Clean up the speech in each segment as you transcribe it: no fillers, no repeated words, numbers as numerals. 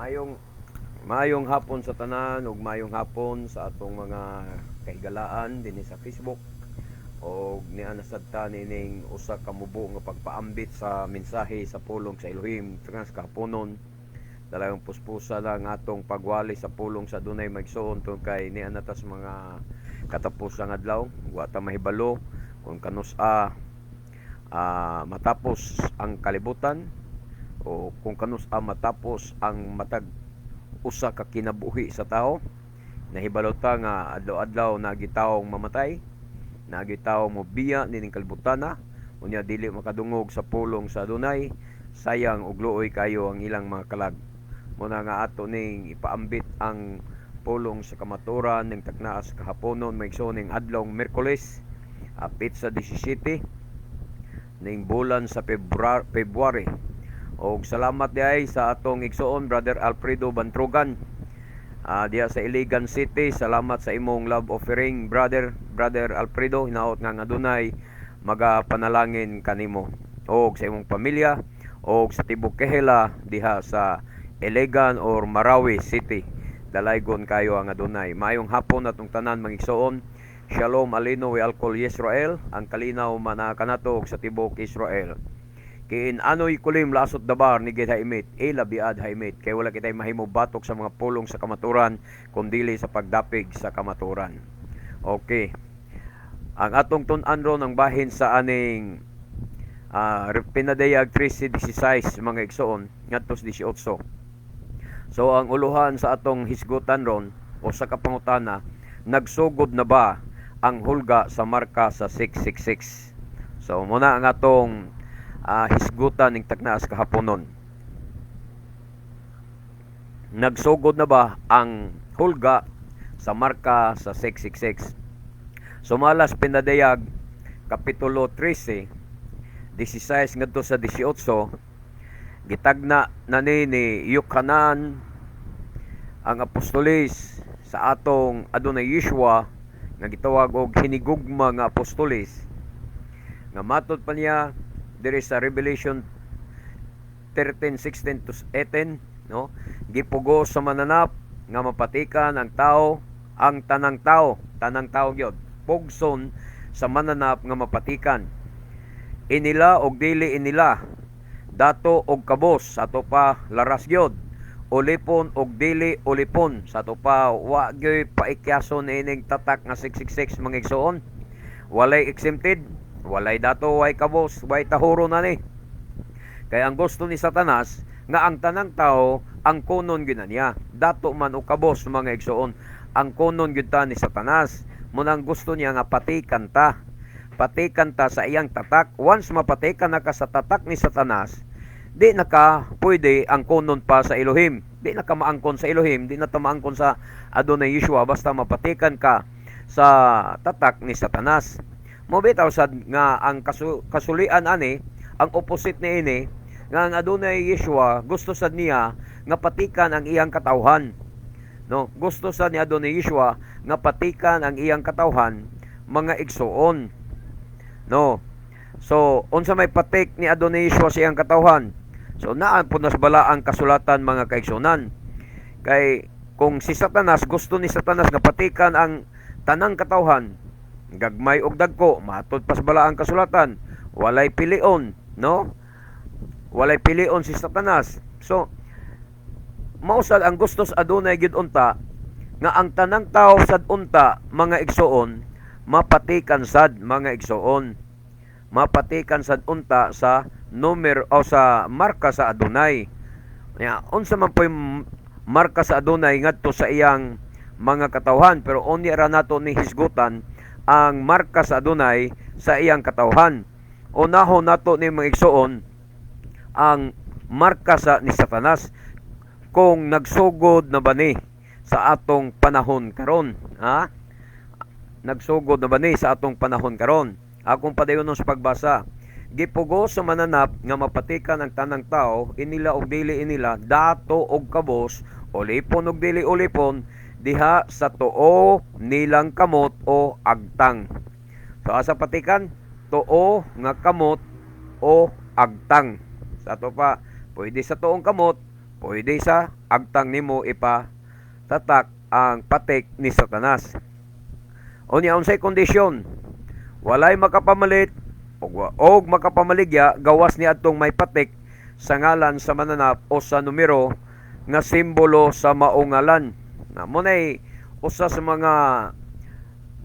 Mayong mayong hapon sa tanan ug mayong hapon sa atong mga kahigalaan dinhi sa Facebook og niana sad ta nining usa ka mubo nga pagpaambit sa mensahe sa pulong sa Elohim trans kahaponon. Talagang puspusa lang atong pagwali sa pulong sa dunay maigsoon tungod kay niana ta sa mga katapusang adlaw. Wa ta mahibalo kung kanus-a matapos ang kalibutan o kung kanus-a matapos ang matag usa ka kinabuhi sa tao. Nahibalo ta nga adlaw-adlaw naagi tawong mamatay, naagi tawong mobiya nining kalibutana, unya dili makadungog sa pulong sa Adunay. Sayang ug luoy kayo ang ilang mga kalag. Muna nga ato ning ipaambit ang pulong sa kamatuoran ning taknaas kahaponon, mga igsoon, ning adlawng Miyerkules, petsa 17 ning bulan sa February. Og salamat diay sa atong igsoon Brother Alfredo Bantrogan diha sa Iligan City. Salamat sa imong love offering, brother Alfredo. Hinaot nga nga adunay magapanalangin kanimo og sa imong pamilya og sa tibok kahila diha sa Iligan or Marawi City. Dalaygon kayo ang adunay. Maayong hapon atong tanan, mga igsoon. Shalom aleinu we al kol Israel. Ang kalinaw mana kanato og sa tibok Israel. Ki in anu yecholim laasot dabar neged haemet ela bead haemet, kay wala kitay mahimo batok sa mga pulong sa kamaturan kun dili sa pagdapig sa kamaturan. Okay. Ang atong tun-an ron ang bahin sa aning Pinadayag 13:16, mga igsoon, ngadto sa 18. So ang uluhan sa atong hisgutan ron o sa kapangutana, nagsugod na ba ang hulga sa marka sa 666? So muna ang atong hisgutan ning taknaas kahaponon. Nagsugod na ba ang hulga sa marka sa 666? Sumalas Pinadayag Kapitulo 13, 16 ngadto sa 18, gitagna na ni Yochanan ang apostolis sa atong Adunay Yeshua nga gitawag og hinigugma nga apostolis, nga matod pa niya diri sa Revelation 13:16 to 18, no, gipugos sa mananap nga mapatikan ang tao, ang tanang tao, tanang tao gyud, pugson sa mananap nga mapatikan inila og dili inila, dato og kabos. Sa ato pa, laras gyud, ulipon og dili ulipon. Sa ato pa, wa gyoy paikyason ining tatak nga 666, mga igsoon. Walay exempted, walay dato, way kabos, way tahuro na ni, kay ang gusto ni Satanas nga ang tanang tao ang kunon gyud na niya, dato man o kabos, mga igsoon. Ang kunon gyud ta ni Satanas. Munang gusto niya nga patikan ta, patikan ta sa iyang tatak. Once mapatikan na ka sa tatak ni Satanas, di na ka pwede ang kunon pa sa Elohim, di na ka maangkon sa Elohim, di na ta maangkon sa Adonai Yeshua basta mapatikan ka sa tatak ni Satanas. Mo bitaw sad nga ang kasulian ani, ang opposite ni ini, nga ang Adonai Yeshua gusto sad niya nga patikan ang iyang katawhan, no? Gusto sad ni Adonai Yeshua nga patikan ang iyang katawhan, mga igsoon, no? So unsa may patik ni Adonai Yeshua sa iyang katawhan? So naa po nas bala ang kasulatan, mga kaigsunan, kay kung si Satanas, gusto ni Satanas nga patikan ang tanang katawhan, gagmay og dagko, matod pas bala ang kasulatan, walay pilion, no? Walay pilion si Satanas. So mausad ang gusto sa Adunay gid unta nga ang tanang tao sad unta, mga igsoon, mapatikan sad, mga igsoon, mapatikan sad unta sa numero o sa marka sa Adunay. Ya, unsa man po'y marka sa Adunay ngadto sa iyang mga katawhan? Pero unya ra nato ni hisgutan ang marka sa Adunay sa iyang katawhan. Unahon nato ni, mga igsoon, ang marka sa ni Satanas kung nagsugod na ba ni sa atong panahon karon, ha? Nagsugod na ba ni sa atong panahon karon? Akong padayon sa pagbasa. Gipugo sa mananap nga mapatikan ang tanang tao, inila og dili inila, dato og kabos, ulipon og dili ulipon, diha sa tuo nilang kamot o agtang. So asa patikan? Tuo nga kamot o agtang. Sa ato pa, pwede sa tuong kamot. Pwede sa agtang nimo ipa tatak ang patik ni Satanas. Unya, unsay kondisyon? Walay makapamalit og makapamaligya gawas ni adtong may patik sa ngalan sa mananap o sa numero nga simbolo sa maong ngalan. Na mo nay usa sa mga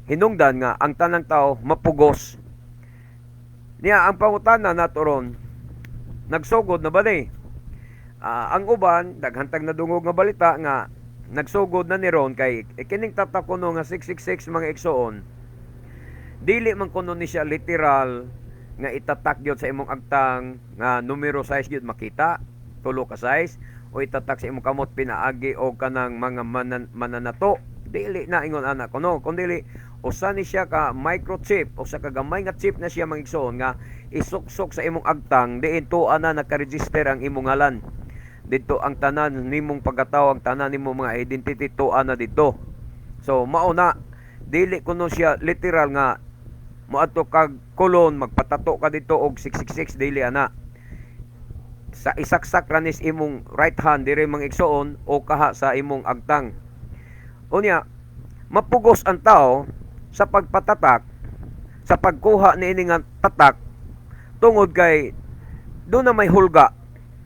hinungdan nga ang tanang tao mapugos. Niya, ang pangutana nato ron, nagsugod na ba ni? Ang uban, daghan tag nadungog nga balita nga nagsugod na ni ron kay kining tatak kuno nga 666, mga igsoon, dili man kuno ni siya literal nga itatak gyud sa imong agtang nga numero, size gyud makita, tulo ka size, o itatak sa imong kamot pinaagi og kanang mga mananato. Dili na ingon ana kuno, kundi usa ni siya ka microchip, usa ka gamay nga chip na siya, mga igsoon, nga isuksok sa imong agtang, diin tuwa na nakaregister ang imong ngalan dito, ang tanan nimong pagkatao, ang tanan nimong mga identity, tuwa na dito. So mao na, dili kuno siya literal nga moadto kag kolon, magpatato ka dito og 666, dili ana. Sa isaksak ra nis imong right hand dire, mga igsoon, o kaha sa imong agtang. Unya, mapugos ang tao sa pagpatatak, sa pagkuha niini nga tatak, tungod kay do na may hulga.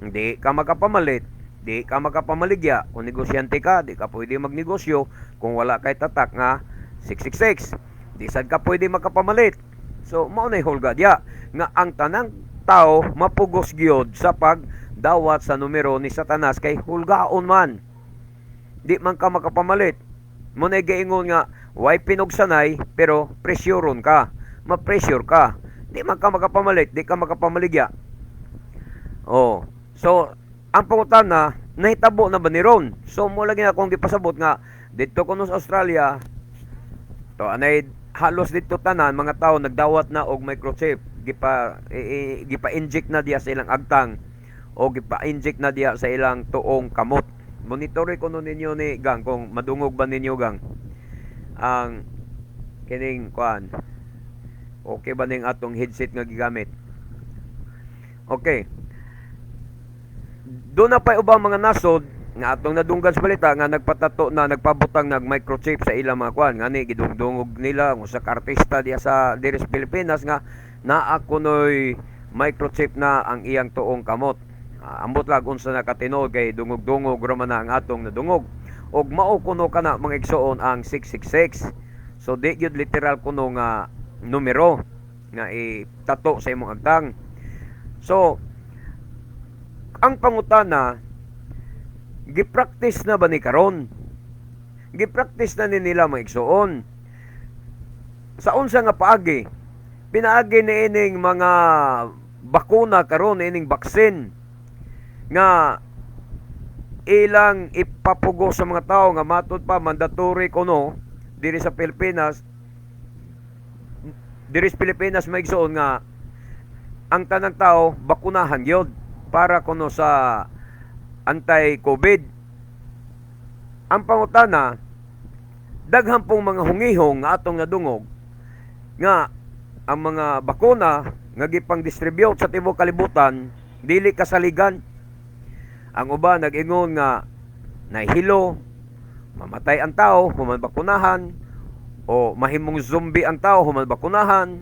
Hindi ka makapamalit, di ka makapamaligya. Kung negosyante ka, di ka pwede magnegosyo kung wala kay tatak nga 666. Di sad ka pwede makapamalit. So mao na hulga diya nga ang tanang tao mapugos gyud sa pagdawat sa numero ni Satanas kay hulgaon man. Di man ka makapamalit. Mo na giingon nga way pinugsanay pero pressuron ka. Ma-pressure ka. Di man ka makapamalit, di ka makapamaligya. Oh. So, ang pangutana, nahitabo na ba ni ron? So, mo lagi na akong gipasabot nga dito kuno sa Australia, to anay halos dito tanan mga tao nagdawat na og microchip, gipa inject na diya sa ilang agtang o gipa-inject na diya sa ilang tuong kamot. Monitor ko ninyo ni gang kung madungog ba ninyo, gang, ang kining kuan. Okay ba ning atong headset nga gigamit? Okay. Doon na pa'y ubang mga nasod nga atong nadunggan sa balita nga nagpatato na, nagpabutang nag microchip sa ilang mga kuan. Ngani gidungdungog nila ang usa ka artista diya sa diri sa Pilipinas nga naa kunoy microchip na ang iyang tuong kamot. Ambot lang unsa na katinuod kay dungog-dungog ra man na ang atong nadungog. Og mao kuno kana, mga igsoon, ang 666. So di gyud literal kuno nga numero nga itato sa imong agtang. So ang pangutana, gipractice na ba ni karon? Gipractice na ni nila, mga igsoon. Sa unsa nga paagi? Pinaagi ni ining mga bakuna karon, ining vaccine nga ilang ipapugo sa mga tao nga matud pa mandatory kuno diri sa Pilipinas, mga igsoon, nga ang tanang tao bakunahan gyud para kuno sa anti-COVID. Ang pangutana, daghan pong mga hungihong nga atong nadungog nga ang mga bakuna nga gipang-distribute sa tibuok kalibutan dili kasaligan. Ang uban nag-ingon nga nahilo, mamatay ang tao human bakunahan o mahimong zombie ang tao human bakunahan.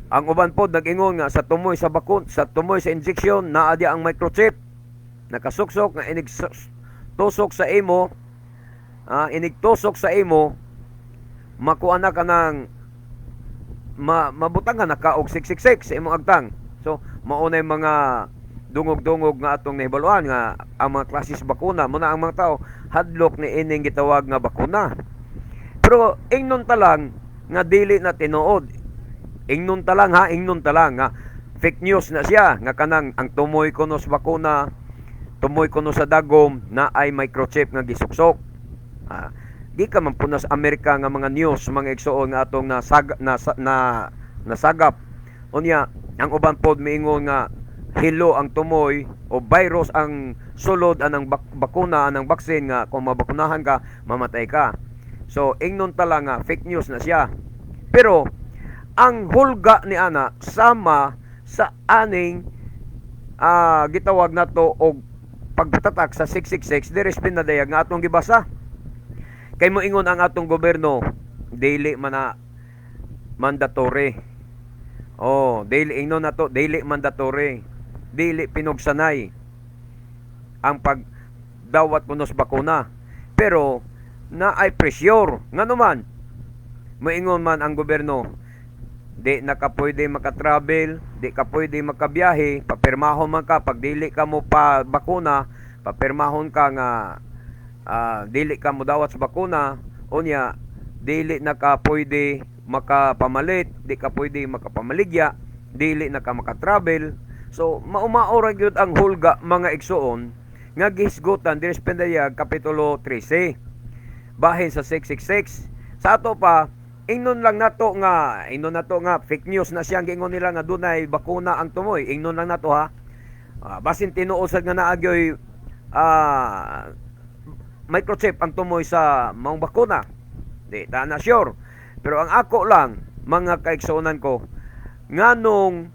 Ang uban pod nag-ingon nga sa tumoy sa injection naa diya ang microchip nakasuksok nga inig tusok sa imo, inig tusok sa imo, makuha na ka ng mabutangan na ka og 666 sa imong agtang. So mao na yung mga dungog-dungog nga atong nahibaluan nga ang mga klases bakuna. Mo na ang mga tao hadlok ni ining gitawag nga bakuna. Pero ingnon ta lang nga dili na tinuod. Ingnon ta lang ha, ingnon ta lang nga fake news na siya nga kanang ang tumoy kuno sa bakuna, tumoy kuno sa dagom na ay microchip nga gisuksok. Di ka man punas Amerika nga mga news, mga igsoon, nga atong nasag, na, na, nasagap. Unya, ang uban pod miingon nga hilo ang tumoy o virus ang sulod anang bakuna, anang vaccine, nga kung mabakunahan ka mamatay ka. So ingnon ta lang nga fake news na siya. Pero ang hulga ni ana sama sa aning gitawag nato og pagtatak sa 666 diri sa pinadayag nga atong gibasa. Kay moingon ang atong gobyerno, dili man na mandatory. Oh, dili, ingnon nato, dili mandatory. Dili pinugsanay ang pagdawat kuno sa bakuna. Pero naay pressure ngano man moingon man ang gobyerno, di na ka pwede maka-travel, di ka pwede makabiyahe, papirmahon man ka pag dili ka mo pa bakuna, papirmahon ka nga dili ka mo dawat sa bakuna. Unya dili na ka pwede makapamalit, di ka pwede makapamaligya, dili na ka maka-travel. So maumao ra gyud ang hulga, mga igsuon, nga gihisgutan diri sa Pinadayag kapitulo 13 bahin sa 666. Sa ato pa, ingnon nato nga fake news na siyang giingon nila nga dunay bakuna ang tumoy. Ingnon lang nato ha. Basin tinuod sad nga naa gyoy microchip ang tumoy sa maong bakuna. Di ta na sure. Pero ang ako lang, mga kaigsuonan ko, nganong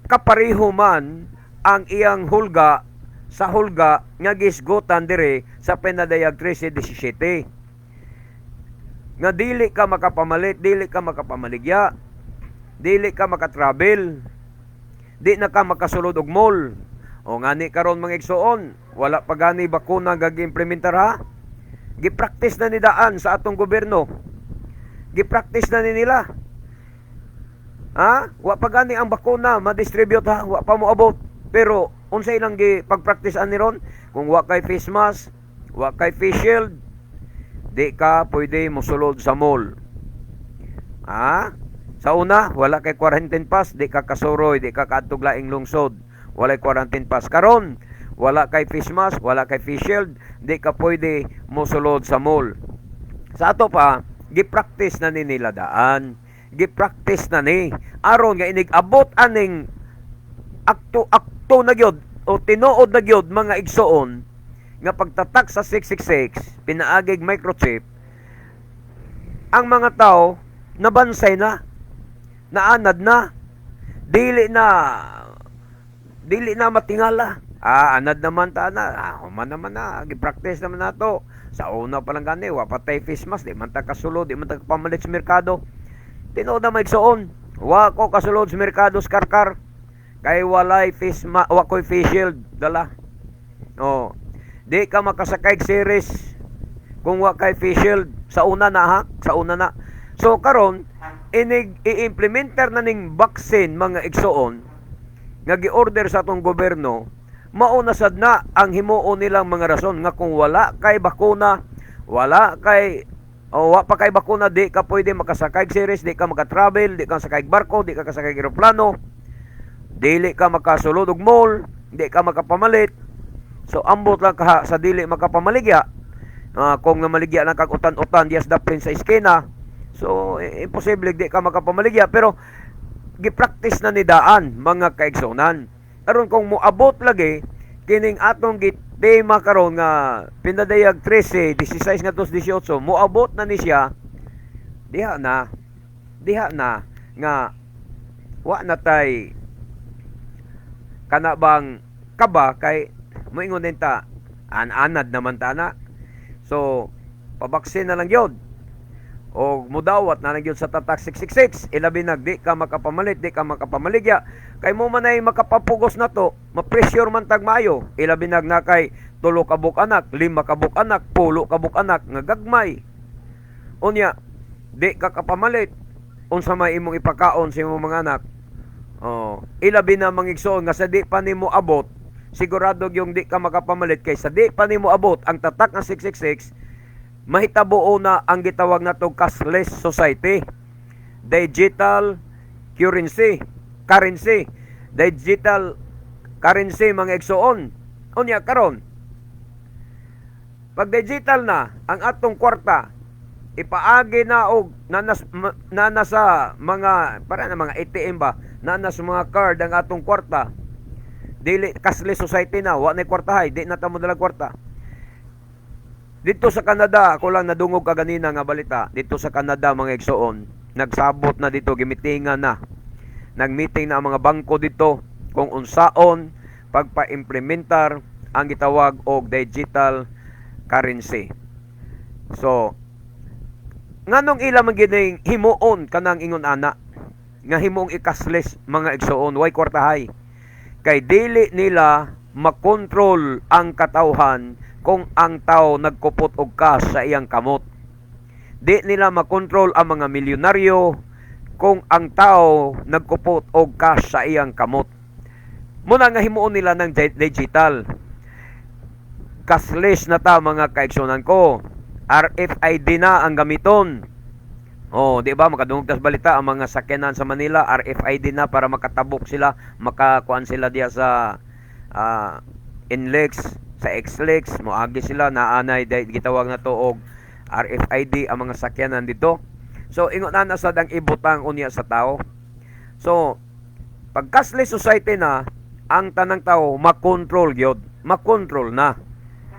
kapareho man ang iyang hulga sa hulga nga gisgutan dire sa Pinadayag 13:17 nga dili ka makapamalit, dili ka makapamaligya, dili ka makatravel, di na ka makasulod og mall. O ngani karon, mga igsuon, wala pa gani bakuna nga gi-implementar ha. Gi-practice na ni daan sa atong gobyerno. Gi-practice na ni nila. Ha? Wa pa gani ang bakuna ma-distribute ha, wa pa moabot. Pero unsay ilang gi pag-practice ani ron? Kung wa kay face mask, wa kay face shield, di ka pwede mosulod sa mall. Ha? Sa una, wala kay quarantine pass, di ka kasuroy, di ka kaadtog laing lungsod. Walay quarantine pass. Karon, wala kay face mask, wala kay face shield, di ka pwede mosulod sa mall. Sa ato pa, gi-practice na ni nila daan. Gi-practice na ni aron nga inig abot aning akto akto na gyud o tinuod na gyud, mga igsuon, nga pagtatak sa 666 pinaagig microchip, ang mga tao nabansay na, naanad na, dili na matingala. Anad naman ta na, human naman na, gi-practice naman nato. Sa una pa lang gani, wa pa tay face mask, di man ta kasulod, di man ta pamalit sa merkado. Tinuod na, maigsuon, wa ko kasulod sa merkado sa Karkar kay walay face ma wa koy face shield dala. Oh, di ka makasakay og series kung wa kay face shield sa una na ha, sa una na. So karon, inig i-implementer na ning vaccine, mga igsuon, nga gi-order sa atong gobyerno, mauna sad na ang himuon nilang mga rason nga kung wala kay bakuna, wala kay o wa pa kay bakuna, di ka pwede makasakay og series, di ka maka-travel, di ka sakay og barko, di ka kasakay og eroplano, dili ka makasulod og mall, di ka makapamalit. So ambot lang ka sa dili makapamaligya. Kung namaligya lang kag utan-utan diya sa daplin sa eskina, so imposible di ka makapamaligya, pero gi-practice na ni daan, mga kaigsunan. Aron kung moabot lagi kining atong tema karon nga Pinadayag 13:16 ngadto 18, moabot na ni siya diha na nga wa na tay kana bang kaba, kay moingon din ta, an-anad naman ta na. So pabaksin na lang gyud o mudawat na lang gyud sa tatak 666, ilabi nag di ka makapamalit, di ka makapamaligya, kay mo man ay makapapugos na to, ma-pressure man tag maayo, ilabi nag na kay tulo ka buok anak, lima ka buok anak, 10 ka buok anak nga gagmay. Unya di ka kapamalit, unsa may imong ipakaon sa imong mga anak? Oh, ilabi na, mga igsoon, nga sa di pa nimo abot, sigurado yung di ka makapamalit, kay sa di pa nimo abot ang tatak ng 666, mahitabo na ang gitawag nato cashless society, digital currency, digital currency, mga igsoon. Unya karon, pag digital na ang atong kwarta, ipaagi na og nana sa mga para na mga ATM ba, nana sa mga card ang atong kwarta, dili, cashless society na, wa na kwartahay, di na ta mo dala kwarta. Dito sa Canada, ako lang nadungog kaganina nga balita, dito sa Canada, mga igsoon, nagsabot na dito, gimitingan na. Nagmeeting na ang mga bangko dito kung unsaon pagpa-implementar ang gitawag og digital currency. So nganong ila man gining himuon kanang ingon ana nga himong i-cashless, mga igsoon, way kwartahay? Kay dili nila makontrol ang katawhan kung ang tao nagkupot og cash sa iyang kamot. Di nila makontrol ang mga milyonaryo kung ang tao nagkupot og cash sa iyang kamot. Muna nga himuon nila ng digital. Cashless na ta, mga kaigsunan ko. RFID na ang gamiton. Oh, di ba makadungog tas balita ang mga sakyanan sa Manila RFID na para makatabok sila, makakuan sila diya sa NLEX, sa SLEX, moagi sila naanay gitawag na to og RFID ang mga sakyanan dito. So ingon na sad ang ibutang unya sa tao. So pag cashless society na, ang tanang tao makontrol gyud, makontrol na.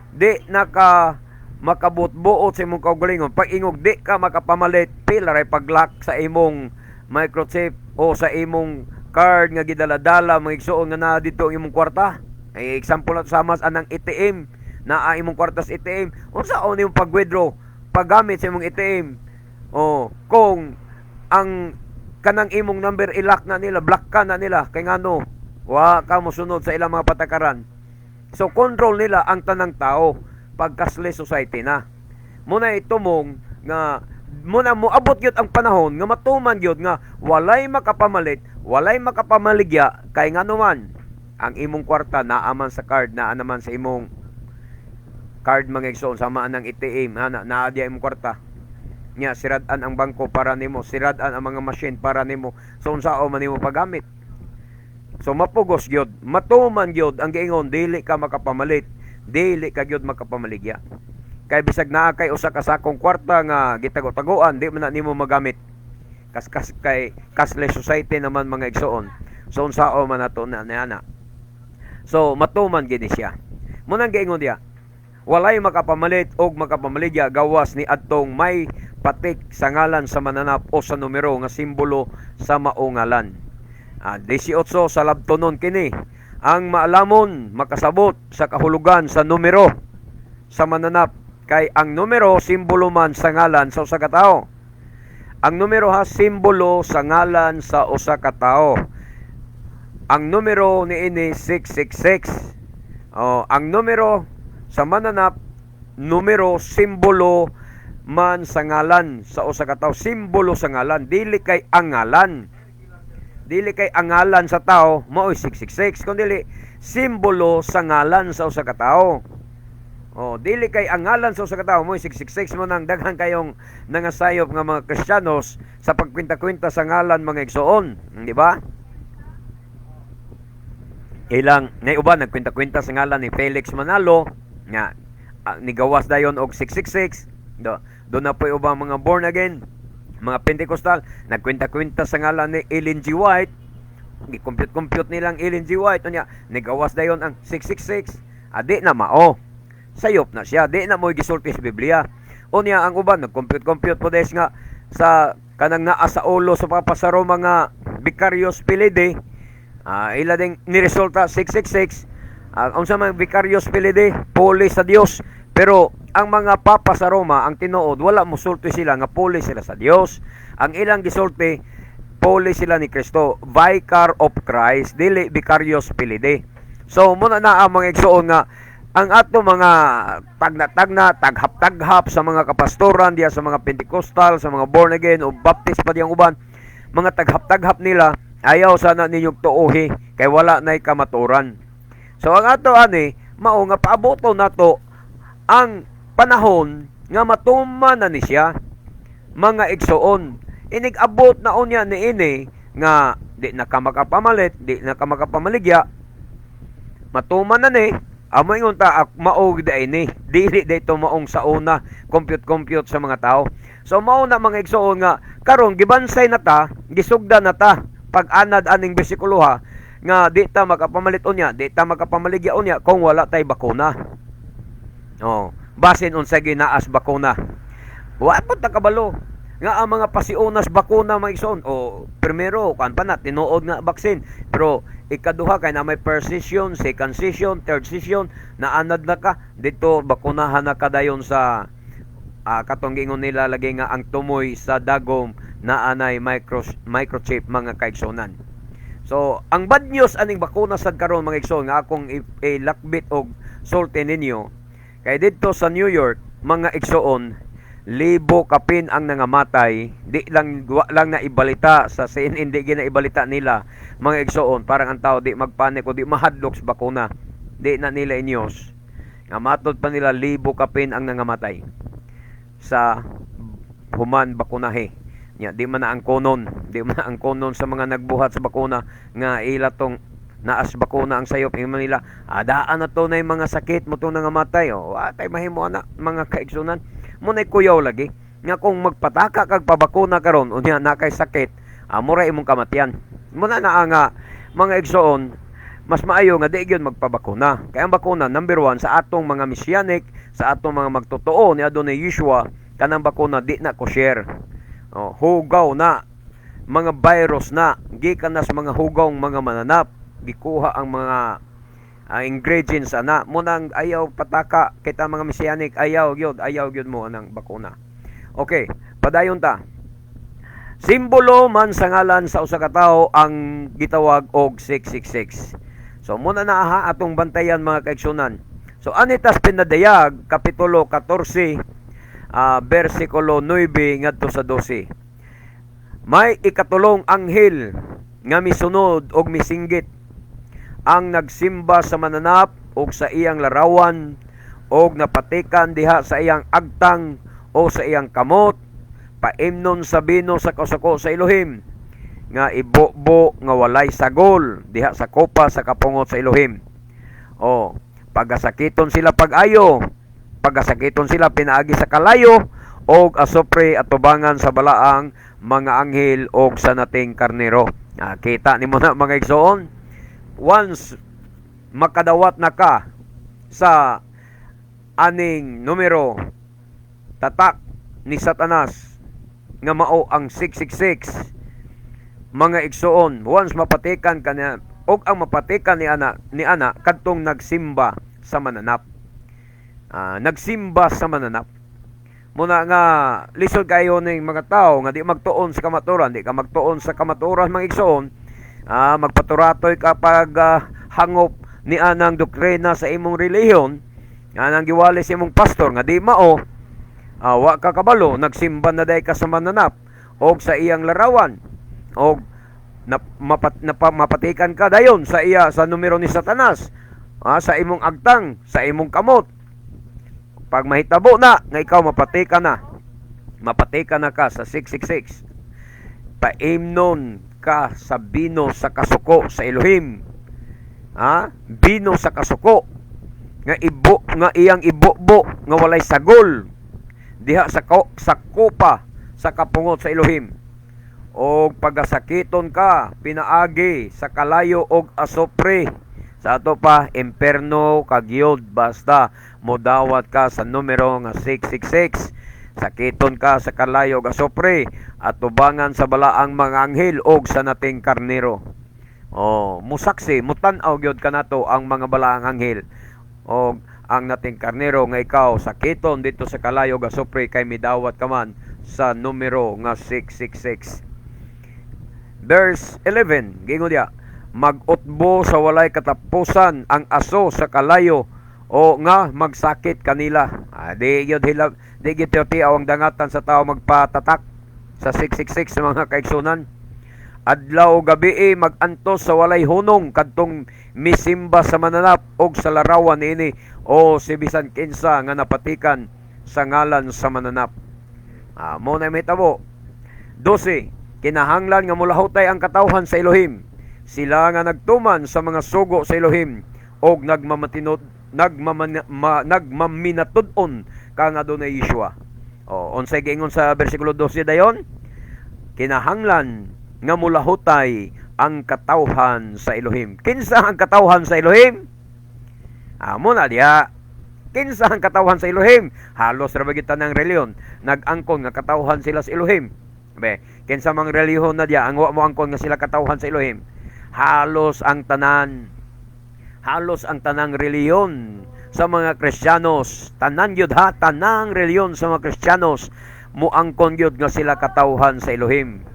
Di naka makabot-buot sa imong kaugalingon. Pag ingog di ka makapamalit, pila ray pag-lock sa imong microchip o sa imong card nga gidala-dala, mga igsuon, nga naa dito ang imong kwarta. Ay, example na sama sa anang ATM, naa imong kwarta sa ATM. Unsa on imong pag-withdraw, paggamit sa imong ATM? O kung ang kanang imong number i-lock na nila, block ka na nila kay ngano wa ka mosunod sa ilang mga patakaran. So control nila ang tanang tao pag cashless society na. Muna itumong nga muna moabot gyud ang panahon nga matuman gyud nga walay makapamalit, walay makapamaligya kay ngano man ang imong kwarta naa man sa card, naa naman sa imong card, mga igsoon, sama ng ATM, ana naa diya imong kwarta. Nya sirad-an ang bangko para nimo, sirad-an ang mga machine para nimo. So unsao man nimo paggamit? So mapugos gyud, matuman gyud ang giingon dili ka makapamalit, dili ka gyud makapamaligya. Kay bisag naa kay usa ka sakong kwarta nga gitago-tagoan, di man na nimo magamit. Kas kay cashless society naman, mga igsoon. So unsao man nato na niana? So matuman gini siya. Munang giingon diya, walay makapamalit og makapamaligya gawas ni adtong may patik sa ngalan sa mananap o sa numero nga simbolo sa mao ngalan. 18, sa labtonon kini. Ang maalamon makasabot sa kahulugan sa numero sa mananap kay ang numero simbolo man sa ngalan sa usa ka tawo. Ang numero ha, simbolo sa ngalan sa usa ka tawo. Ang numero niini 666. Oh, ang numero sa mananap, numero simbolo man sa ngalan sa usa ka tawo, simbolo sa ngalan, dili kay ang ngalan. Dili kay ang ngalan sa tao maoy 666, kun dili simbolo sa ngalan sa usa ka tawo. Oh, dili kay ang ngalan sa usa ka tawo maoy 666. Mo nang daghan kayong nangasayop nga mga Kristiyanos sa pagkwenta-kwenta sa ngalan, mga igsoon, di ba? Ilang nay uban nagkwenta-kwenta sa ngalan ni Felix Manalo nga nigawas dayon og 666. Do na po'y ubang mga born again, mga Pentecostal, nagkwenta-kwenta sa ngalan ni Ellen G. White, gi-compute-compute nilang Ellen G. White, unya nigawas dayon ang 666. Adi na mao, sayop na siya, di na mo gisulti sa Biblia. Unya ang uban nag-compute-compute po des nga sa kanang naa sa ulo sa Papa sa Roma nga Vicarius Filii, ila ding niresulta 666. Unsa man Vicarius Filii? Puli sa Dios. Pero ang mga papa sa Roma, ang tinuod, wala mosulti sila nga puli sila sa Dios. Ang ilang gisulti, puli sila ni Kristo, Vicar of Christ, dili Vicarius Filii. So muna na ang mga igsuon nga ang ato mga tagna-tagna, taghap-taghap sa mga kapastoran diya sa mga Pentecostal, sa mga born again o Baptist pa diyang uban, mga taghap-taghap nila, ayaw sana ninyong tuohi kay wala na'y kamaturan. So ang ato ani, mao nga paaboto nato ang panahon nga matuman na ni siya, mga igsoon. Inig-abot na unya ni ini nga di na ka makapamalit, di na ka makapamaligya, matuman na ni, amo ingon ta mao gid ini, dili dito maong sa una compute compute sa mga tao. So mao na, mga igsoon, nga karon gibansay na ta, gisugda na ta pag-anad aning bersikulo ha, nga di ta makapamalit unya, di ta makapamaligya unya kung wala tay bakuna. Oh, basin unsa ginaas bakuna. Wa pa ta kabalo nga ang mga pasiunas bakuna, mga igsoon. O primero kan pa na tinuod nga vaccine, pero Ikaduha kay na may first session, second session, third session, naanad na ka dito, bakunahan na ka dayon sa katong giingon nila lagi nga ang tumoy sa dagom na anay microchip, mga kaigsunan. So, ang bad news aning bakuna sad karon, mga igsoon, nga akong ilakbit og sulti ninyo kay didto sa New York, mga igsoon, libo kapin ang nangamatay. Di lang, wa lang na ibalita sa CNN, di gina ibalita nila, mga igsoon, parang ang tao di magpanik o di mahadlok sa bakuna. Di na nila inyos nga matod pa nila libo kapin ang nangamatay sa human bakunahe nya. Di man na ang konon, di man na ang konon sa mga nagbuhat sa bakuna nga ila tong naas bakuna ang sayop, ingon nila adaan na to na mga sakit mo tong nangamatay. O atay mahimo ana, mga kaigsunan. Mo nay kuyaw lagi nga kung magpataka kag pabakuna karon, unya na kay sakit, amo ra imong kamatyan. Mo na naa nga, mga igsoon, mas maayo nga di gyud magpabakuna kay ang bakuna, number one, sa atong mga messianic, sa atong mga magtotoo ni Adonai Yeshua, kanang bakuna di na kosher. Oh, hugaw na mga virus na gikan na sa mga hugaw mga mananap, gikuha ang mga ingredients ana. Mo nang ayaw pataka kita mga messianic, ayaw gyud, ayaw gyud mo anang bakuna. Okay, padayon ta. Simbolo man sa ngalan sa usa ka tawo ang gitawag og 666. So muna na ha atong bantayan, mga kaigsunan. So anitas pinadayag kapitulo 14, versikulo 9 ngadto sa 12. May ikatulong anghel nga misunod og misinggit: "Ang nagsimba sa mananap og sa iyang larawan og napatikan diha sa iyang agtang o sa iyang kamot, paimnon sa bino sa kasuko sa Elohim nga ibubo nga walay sagol diha sa kopa sa kapungot sa Elohim." O pagasakiton sila pag-ayo, pagasakiton sila pinaagi sa kalayo og asupre atubangan sa balaang mga anghel og sa nating karnero. Kita nimo na, mga igsoon, once makadawat na ka sa aning numero tatak ni Satanas nga mao ang 666, mga igsoon, once mapatikan ka niya og ang mapatikan ni ana kadtong nagsimba sa mananap. Nagsimba sa mananap. Muna nga lisod kayo ning mga tao nga di magtuon sa kamaturan, di ka magtuon sa kamaturan, mga igsoon, magpaturatoy ka pag hangop ni anang doktrina sa imong relihiyon, anang giwali sa imong pastor nga di mao, wa ka kabalo, nagsimba na day ka sa mananap og sa iyang larawan og mapatikan ka dayon sa iya, sa numero ni Satanas, sa imong agtang, sa imong kamot. Pag mahitabo na nga ikaw mapatikan na, mapatikan na ka sa 666, paimnon ka sa bino sa kasuko sa Elohim. Ha? Bino sa kasuko nga ibo nga iyang ibubo nga walay sagol diha sa kopa sa kapungot sa Elohim. Og pagasakiton ka pinaagi sa kalayo og asopre. Sa ato pa imperno kagyod basta modawat ka sa numero nga 666. Sakiton ka sa kalayo og asopre at tubangan sa balaang mga anghel og sa nating karnero. Oh, musaksi, mutan-aw gyud kanato ang mga balaang anghel og ang nating karnero nga ikaw sakiton dito sa kalayo og asopre kay midawat ka man sa numero nga 666. Verse 11, gingon diya, mag-utbo sa walay katapusan ang aso sa kalayo o nga magsakit kanila. Di gyud hilab, di gyud tiaw ang dangatan sa tao magpatatak sa 666, mga kaigsunan. Adlaw gabi magantos sa walay hunong kadtong misimba sa mananap og sa larawan niini o si bisan kinsa nga napatikan sa ngalan sa mananap. Mo na mahitabo. 12. Kinahanglan nga mulahutay ang katawhan sa Elohim. Sila nga nagtuman sa mga sugo sa Elohim og nagmamatinod nagmaminatud-on kang Adonai Yeshua. O unsay giingon sa bersikulo 12 dayon? Kinahanglan nga mulahutay ang katawhan sa Elohim. Kinsa ang katawhan sa Elohim? Amo na diha. Kinsa ang katawhan sa Elohim? Halos ra ba gyud tanang relihiyon nag-angkon nga katawhan sila sa Elohim. Be, kinsa mang relihiyon na diya ang wa mo angkon nga sila katawhan sa Elohim? Halos ang tanang reliyon sa mga Kristiyanos, tanan gyud ha, tanang reliyon sa mga Kristiyanos muangkon gyud nga sila katawhan sa Elohim.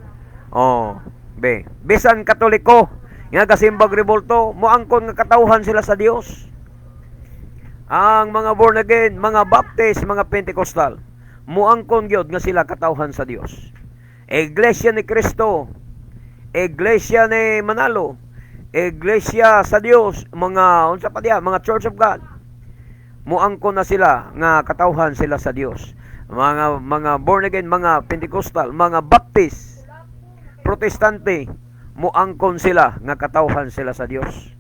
Oh, be, bisan Katoliko nga kasimbag rebulto, muangkon nga katawhan sila sa Dios. Ang mga born again, mga Baptist, mga Pentecostal, muangkon gyud nga sila katawhan sa Dios. Iglesia ni Cristo, Iglesia ni Manalo, Iglesia sa Dios, mga unsa pa diya, mga Church of God. Muangkon na sila nga katawhan sila sa Dios. Mga born again, mga Pentecostal, mga Baptist, Protestante, muangkon sila nga katawhan sila sa Dios.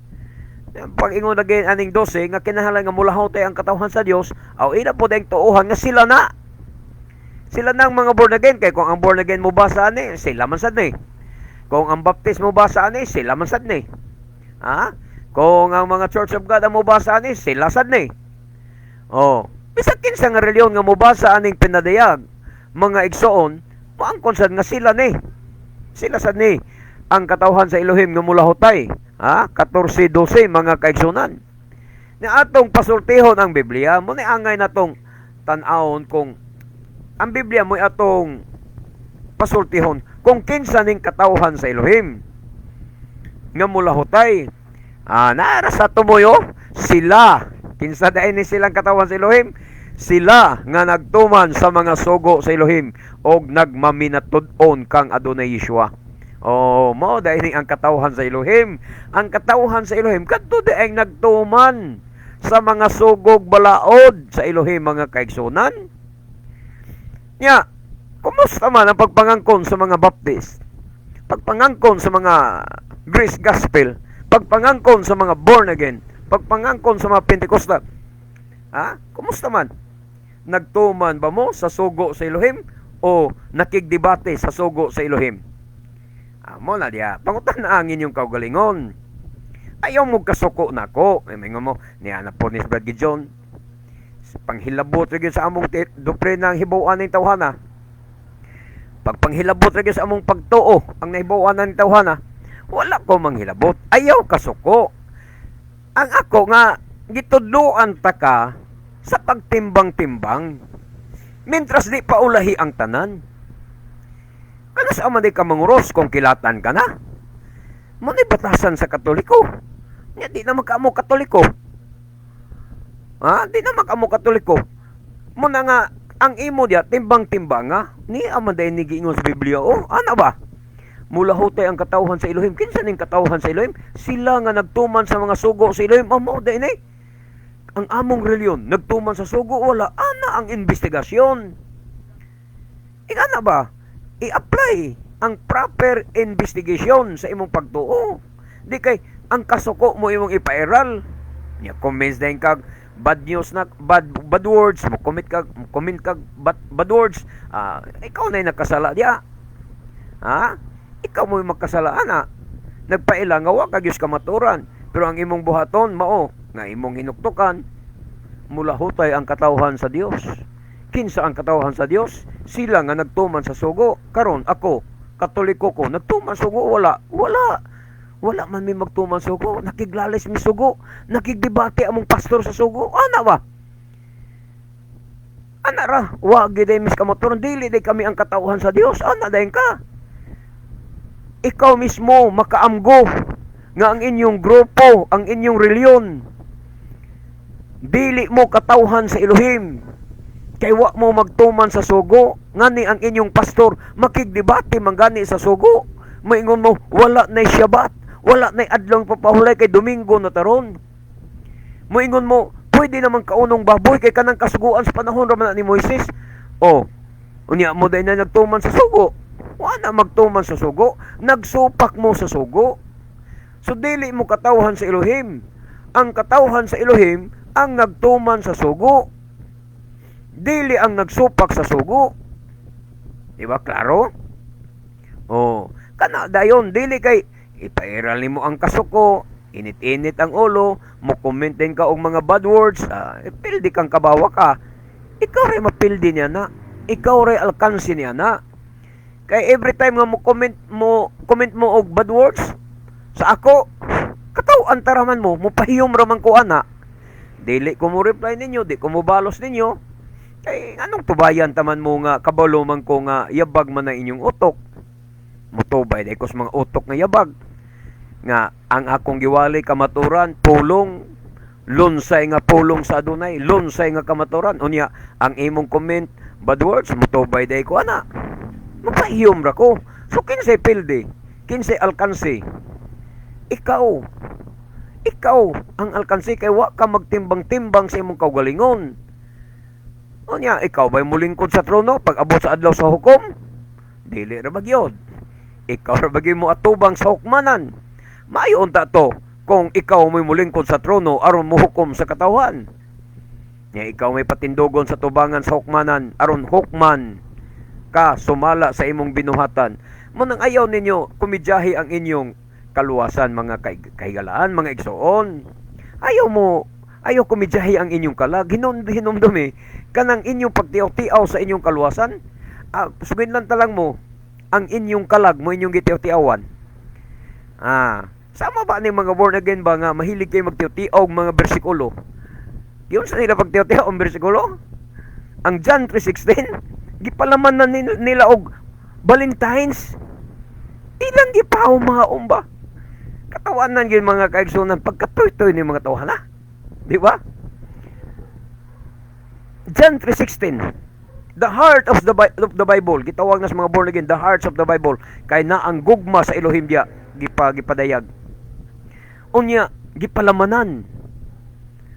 Pag ingon again aning 12 nga kinahanglan nga mulahutay ang katawhan sa Dios, aw ila po dayong tuohan nga sila na. Sila na ang mga born again, kay kung ang born again mo basa ani, sila man sad ni. Kung ang Baptist mo basa ani, sila man sad ni. Ha? Kung ang mga Church of God ang mobasa ani, sila sad ni. Oh, bisag kinsa nga reliyon nga mobasa aning pinadayag, mga igsoon, moangkon sad nga sila ni. Sila sad ni ang katawhan sa Elohim nga mulahutay. Ha? 14:12, mga kaigsunan. Ni atong pasultihon ang Biblia, mo ni angay natong tan-awon kung ang Biblia mo'y atong pasultihon kung kinsa ning katawhan sa Elohim nga mulahutay. Ah, naara sa tumoyo sila. Kinsa dayon ni silang katawhan sa Elohim? Sila nga nagtuman sa mga sugo sa Elohim og nagmaminatud-on kang Adonai Yeshua. Oh, mao dayon ni ang katawhan sa Elohim. Ang katawhan sa Elohim kadto diay nagtuman sa mga sugog balaod sa Elohim, mga kaigsunan. Nya, kumusta man ang pagpangangkon sa mga Baptist? Pagpangangkon sa mga Grace Gospel, pagpangangkon sa mga born again, pagpangangkon sa mga Pentecostal. Ha? Kumusta man? Nagtuman ba mo sa sugo sa Elohim o nakigdebate sa sugo sa Elohim? Ah, mo na diya. Pangutan na ang inyong kaugalingon. Ayaw mo kasuko nako. Ay, may mo, niya na po ni Brad Gideon. Panghilabot ra gyud sa among doktrina ang hibaw-an ning tawhana. Pag panghilabot ra gyud sa among pagtuo ang nahibaw-an ng tawhana, wala ko manghilabot. Ayaw kasuko. Ang ako nga gitudloan ta ka sa pagtimbang-timbang. Mintras di pa ulahi ang tanan. Kana sa man di ka manguros kung kilatan ka na. Mo ni batasan sa Katoliko. Nya di na magkaamo Katoliko. Ha? Di na magkaamo Katoliko. Mo na nga ang imo diya timbang-timbang nga ni man day ni giingon sa Biblia, oh, ana ba? Mulahutay ang katawhan sa Elohim. Kinsa ning katawhan sa Elohim? Sila nga nagtuman sa mga sugo sa Elohim. Oh, mao day ni. Ang among reliyon nagtuman sa sugo, wala? Ana ang investigasyon. Ingana ba? I-apply ang proper investigation sa imong pagtuo. Di kay ang kasuko mo imong ipairal. Nya comments din kag bad news na bad bad words, mo comment kag bad, bad words. Ah, ikaw na nakasala diya. Ha? Ikaw mo magkasala ana. Nagpaila nga wa ka gyud kamaturan, pero ang imong buhaton mao nga imong hinuktukan mulahutay ang katawhan sa Dios. Kinsa ang katawhan sa Dios? Sila nga nagtuman sa sugo. Karon ako, Katoliko ko, nagtuman sugo, wala? Wala. Wala man mi magtuman sugo. Nakiglalis mi sugo. Nakigdebate among pastor sa sugo. Ana ba? Ana ra, wa gid mis kamaturan, dili day kami ang katawhan sa Dios. Ana dayon ka. Ikaw mismo makaamgo nga ang inyong grupo, ang inyong reliyon, dili mo katawhan sa Elohim. Kay wa mo magtuman sa sugo, ngani ang inyong pastor makigdebate man gani sa sugo. Maingon mo, wala nay Syabat, wala nay adlong papahulay kay Domingo na taron. Moingon mo, pwede naman kaunong baboy kay kanang kasuguan sa panahon ra man na ni Moises. Oh, unya mo day na nagtuman sa sugo. Wa na magtuman sa sugo, nagsupak mo sa sugo. So dili mo katawhan sa Elohim. Ang katawhan sa Elohim ang nagtuman sa sugo. Dili ang nagsupak sa sugo. Di ba klaro? Oh, kana dayon, dili kay ipairal nimo ang kasuko, init-init ang ulo, mo comment din ka og mga bad words, pildi kang kabawa ka. Ikaw ray mapildi niya na. Ikaw ray alkansi niya na. Kay every time nga mo comment mo og bad words, Sa ako, kataw-an taraman mo, mupahiyom raman ko ana. Dili ko mo reply ninyo, di ko mo balos ninyo. Kay anong tubayan taman mo nga kabalo man ko nga yabag man na inyong utok. Mutubay di ko sa mga utok nga yabag. Nga ang akong giwali kamaturan, pulong lunsay nga pulong sa Adunay, lunsay nga kamaturan. Unya ang imong comment bad words, mutubay day ko ana. Mapahiyom ra ko. So kinsay pildi, kinsay alkansi? Ikaw. Ikaw ang alkansi kay wa ka magtimbang-timbang sa imong kaugalingon. Unya, ikaw ba'y mulingkod sa trono pag abot sa adlaw sa hukom? Dili ra ba gyud? Ikaw ra ba gyud mo atubang sa hukmanan? Maayo unta to kung ikaw mo'y mulingkod sa trono aron mohukom sa katawhan. Nya ikaw may patindugon sa tubangan sa hukmanan aron hukman ka sumala sa imong binuhatan. Mo nang ayaw ninyo kumidyahi ang inyong kaluwasan, mga kahigalaan, mga igsoon. Ayaw mo, ayaw kumidyahi ang inyong kalag. Hinumdumi kanang inyong pagtiaw-tiaw sa inyong kaluwasan. Sugin lang talang mo ang inyong kalag mo inyong gitiaw-tiawan. Sama ba ni mga born again ba nga mahilig kayo magtiaw-tiaw og mga bersikulo? Yun sa nila pagtiaw-tiaw ang bersikulo? Ang John 3:16, gipalaman na nila og Valentines. Ilang gipahumaom ba? Katawanan gyud, mga kaigsunan, pagkatuy-tuy ni mga tawhana. Di ba? John 3:16. The heart of the Bible, gitawag na sa mga born again, the hearts of the Bible, kay na ang gugma sa Elohim diya gipadayag. Unya gipalamanan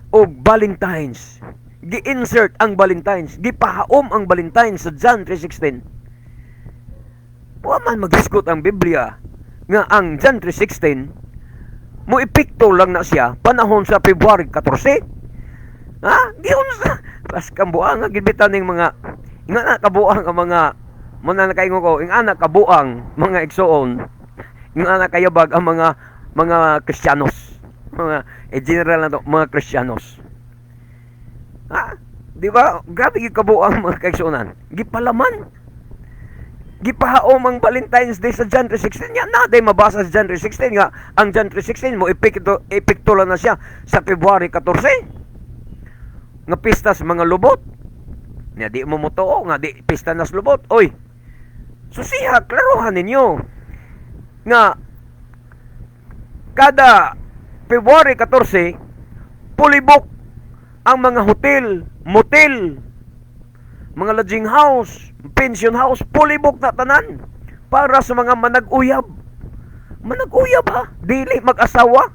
og Valentines. Gi-insert ang Valentines, gipahaom ang Valentines sa John 3:16. Wa man magisgot ang Biblia nga ang John 3:16 mo epekto lang na siya panahon sa February 14. Ha? Giunsa? Pas kambuang nga gid ning mga ingana kabuang ang mga muna nakaingon ko, ingana kabuang mga igsoon, ingana kayabag ang mga Kristiyanos. Mga general na to, mga Kristiyanos. Ha? Di ba? Grabe gyud kabuang, mga kaigsuonan. Gipalaman. Gipahaom ang Valentine's Day sa John 3:16. Nga na day mabasa sa John 3:16 nga ang John 3:16 mo epekto epekto lang na siya sa February 14. Nga pista sa mga lubot. Nga di mo motuo nga di pista nas lubot. Oy. Susiha, klarohan ninyo nga kada February 14 fully book ang mga hotel, motel, mga lodging house, pension house, fully book na tanan para sa mga manag-uyab. Manag-uyab ha, dili mag-asawa.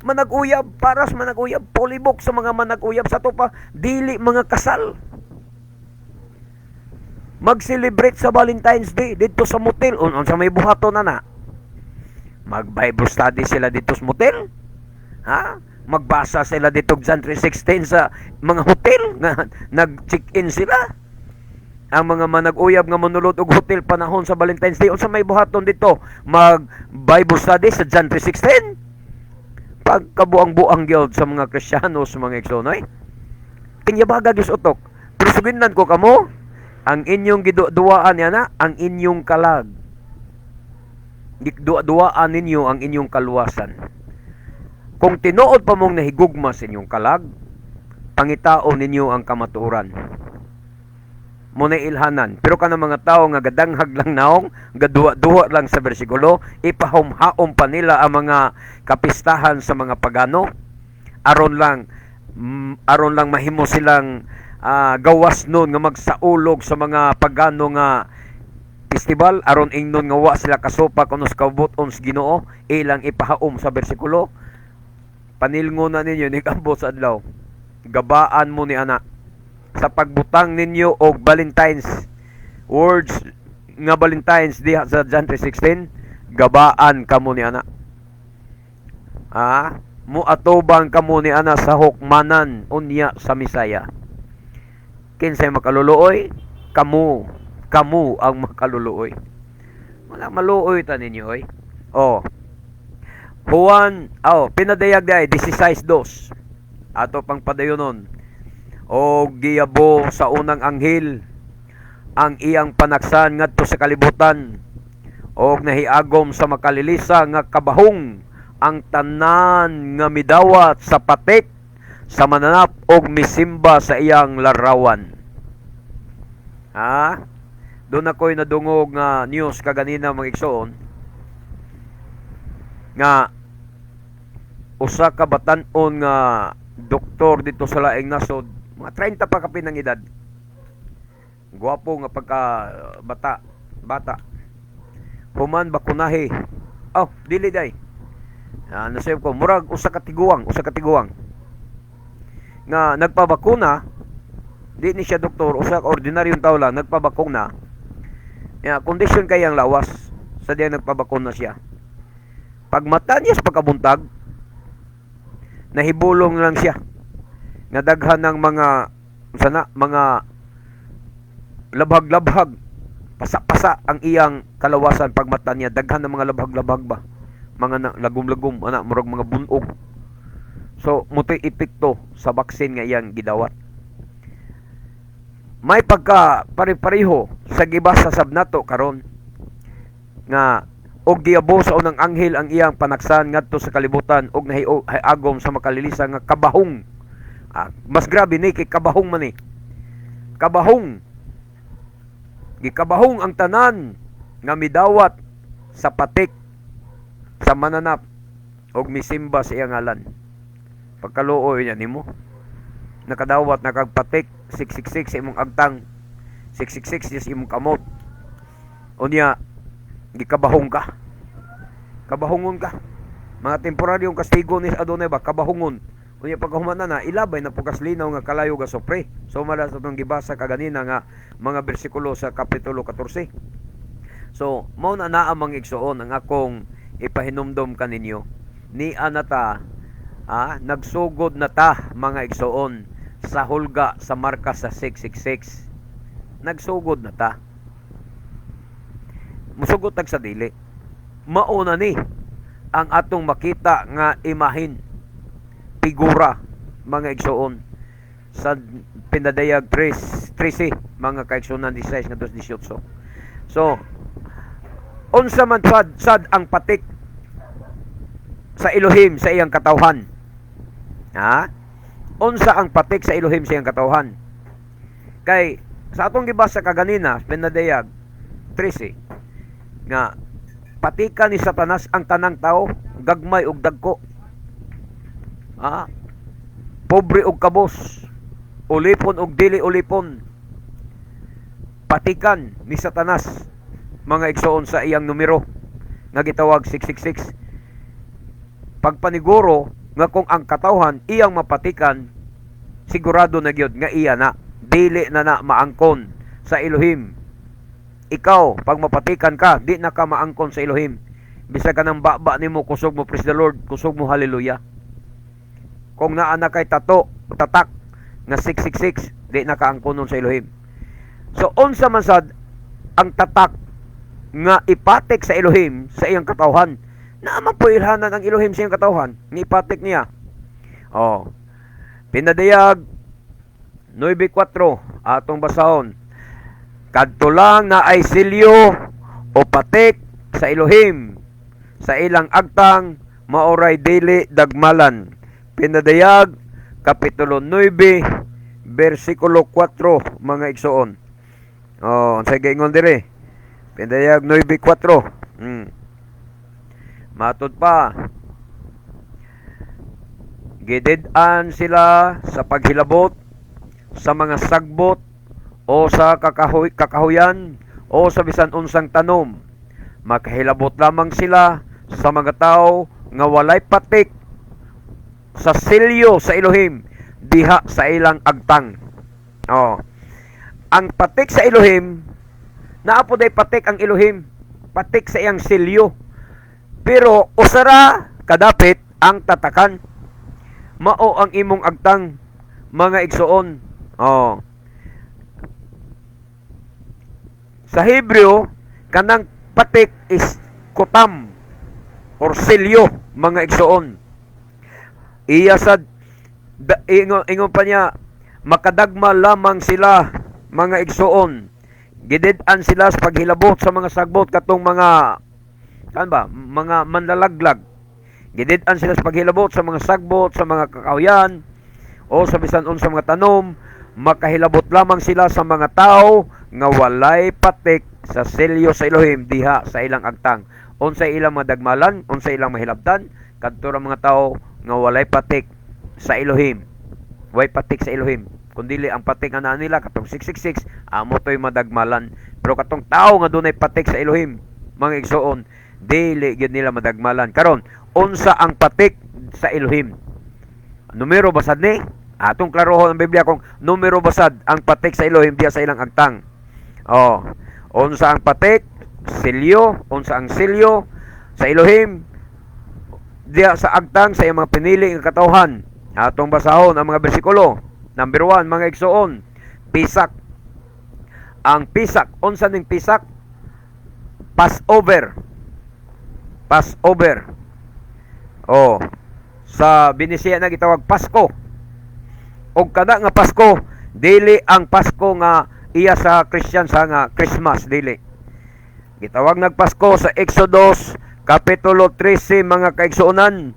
Manag-uyab, para sa manag-uyab, fully book sa mga manag-uyab sa to pa, dili mga kasal. Mag-celebrate sa Valentine's Day dito sa motel, unsa may buhaton na na? Mag-Bible study sila dito sa motel? Ha? Magbasa sila dito John 3:16 sa mga hotel nga nag-check-in sila? Ang mga manag-uyab nga manulod og hotel panahon sa Valentine's Day, unsa may buhaton dito? Mag Bible study sa John 3:16? Pagkabuang-buang gyud sa mga Kristiyano, sa mga igsoon. Tinyabaga gyud sa utok. Pero suginlan ko kamo, ang inyong giduduaan yan na, ang inyong kalag. Giduduaan ninyo ang inyong kaluwasan. Kung tinuod pa mong nahigugma sa inyong kalag, pangitaon ninyo ang kamatuoran. Mo na ilhanan. Pero kanang mga tao nga gadanghag lang naong, gaduwa-duwa lang sa bersikulo, ipahumhaom pa nila ang mga kapistahan sa mga pagano aron lang mahimo silang gawas nun nga magsaulog sa mga pagano nga festival, aron ingnon nga wa sila kasupak kuno sa kabubut-on sa Ginoo, ilang ipahaom sa bersikulo. Panilngon na ninyo ni kabot sa adlaw, gabaan mo ni ana sa pagbutang ninyo og Valentine's words nga Valentine's diha sa John 3:16. Gabaan kamo ni ana, mo atubang kamo ni ana sa hukmanan unya sa Misaya. Kinsay makaluluoy? Kamo, kamo ang makaluluoy. Wala maluoy ta ninyo, oy. Oh, Juan, oh, pinadayag di 16:2. Ato pang padayonon. O giyabo sa unang anghel ang iyang panaksan ngadto sa kalibutan. Og nahiagom sa makalilisa nga kabahong ang tanan nga midawat sa patik sa mananap og misimba sa iyang larawan. Ha? Doon ako'y nadungog nga news kaganina, mga igsoon, nga usa ka batan-on nga doktor dito sa laing nasod, mga 30 pa kapin ang edad, gwapo nga pagka bata bata, human bakunahi, oh, dili day, nasayop ko, murag usa ka tiguang nga nagpabakuna. Di ni siya doktor, usa ka ordinaryong tao lang nagpabakuna. Ya, kondisyon kay ang lawas sa diya nagpabakuna siya. Pagmata niya sa pagkabuntag, nahibulong lang siya nga daghan ng mga sana mga labhag-labhag, pasa-pasa ang iyang kalawasan. Pagmata niya, daghan ng mga labhag-labhag ba, mga lagom-lagom ana, murag mga bunog. So mutoy epekto sa vaccine nga iyang gidawat. May pagka pare-pareho sa gibasa sab nato karon nga og giabo sa unang anghel ang iyang panaksan ngadto sa kalibutan og nahiagom sa makalilisa nga kabahong. Mas grabe ni kay kabahong man ni. Kabahong, gikabahong ang tanan nga midawat sa patik sa mananap og misimba sa iyang ngalan. Pagkaluoy niya nimo, nakadawat na kag patik 666 sa imong agtang, 666 sa imong kamot, unya gikabahong ka, kabahungon ka. Mga temporaryong kastigo ni Adonai ba, kabahungon. Unya pagkahuman na, ilabay na pukas linaw nga kalayo ga sopre. So mala sa atong gibasa kaganina nga mga bersikulo sa kapitulo 14. So mao na naa, mga igsoon, ang akong ipahinumdom kaninyo. Nia na ta, nagsugod na ta, mga igsoon, sa hulga sa marka sa 666. Nagsugod na ta. Musugot tag sa dili. Mauna ni ang atong makita nga imahin, figura, mga igsoon, sa Pinadayag 3, 13, mga kaigsuonan, 16 ngadto 18. So unsa man sad ang patik sa Elohim sa iyang katawhan? Ha? Unsa ang patik sa Elohim sa iyang katawhan? Kay sa atong gibasa kaganina, Pinadayag 13, nga patika ni Satanas ang tanang tao, gagmay ug dagko. Pobre ug kabos, ulipon ug dili ulipon. Patikan ni Satanas, mga igsoon, sa iyang numero nga gitawag 666. Pagpaniguro nga kung ang katawhan iyang mapatikan, sigurado na gyud nga iya na, dili na na maangkon sa Elohim. Ikaw, pag mapatikan ka, di na ka maangkon sa Elohim. Bisag ka ng baba nimo, kusog mo praise the Lord, kusog mo hallelujah. Kung naa na kay tato, tatak nga 666, di na ka angkonon sa Elohim. So unsa man sad ang tatak nga ipatik sa Elohim sa iyang katawhan? Naa man po ilhanan ang Elohim sa iyang katawhan nga ipatik niya. Oh. Pinadayag 9.4 atong basahon. Kadto lang na ay silyo o patik sa Elohim sa ilang agtang, maoray dili dagmalan. Pinadayag kapitulo 9 bersikulo 4, mga igsoon. Oh, unsay giingon dire? Pinadayag 9.4. Matud pa, gidid-an sila sa paghilabot sa mga sagbot o sa kakahuyan o sa bisan unsang tanom. Makahilabot lamang sila sa mga tao nga walay patik sa silyo sa Elohim diha sa ilang agtang. Oh. Ang patik sa Elohim, naa po day patik ang Elohim, patik sa iyang silyo. Pero usara kadapit ang tatakan. Mao ang imong agtang, mga igsoon. Oh. Sa Hebreo, kanang patik is kutam or silyo, mga igsoon. Iya sad ingon pa niya, makadagma lamang sila, mga igsoon. Gidid-an sila sa paghilabot sa mga sagbot, katong mga Kan ba mga manlalaglag, gidid-an sila sa paghilabot sa mga sagbot, sa mga kakahuyan o sa bisan unsa mga tanom. Makahilabot lamang sila sa mga tao nga walay patik sa selyo sa Elohim diha sa ilang agtang. Unsay ilang madagmalan, unsay ilang mahilabtan? Kadto ra mga tao nga walay patik sa Elohim. Way patik sa Elohim. Kundili ang patik nga naa nila katong 666, amo to'y madagmalan. Pero katong tao nga dunay patik sa Elohim, mga igsoon, dili gyud nila madagmalan. Karon, unsa ang patik sa Elohim? Numero basad ni? Atong klarohon ang Biblia kung numero basad ang patik sa Elohim diya sa ilang agtang. Oh, unsa ang patik? Selyo. Unsa ang selyo sa Elohim diya sa agtang sa iyang mga pinili nga katawhan? Atong basahon ang mga bersikulo. Number 1, mga igsoon, Pisak. Ang pisak, unsa ning pisak? Passover. Passover. Oh, sa Binisaya na gitawag Pasko. Og kada nga Pasko, dili ang Pasko nga iya sa Christian sa nga Christmas, dili. Gitawag nagpasko sa Exodus kapitulo 13, mga kaigsuonan.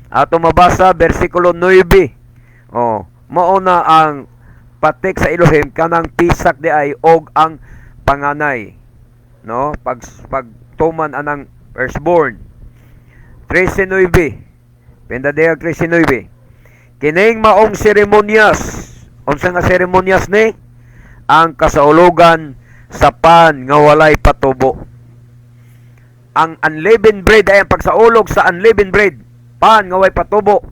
Ato mabasa bersikulo 9. Oh, mao na ang patik sa Elohim kanang pisak di ay og ang panganay. No? Pag pagtuman anang firstborn. 13:9. Pindadayag 13:9. Kining maong seremonyas. Unsa nga seremonyas ni? Ang kasaulugan sa pan nga walay patubo. Ang unleavened bread ay ang pagsaulog sa unleavened bread, pan nga walay patubo.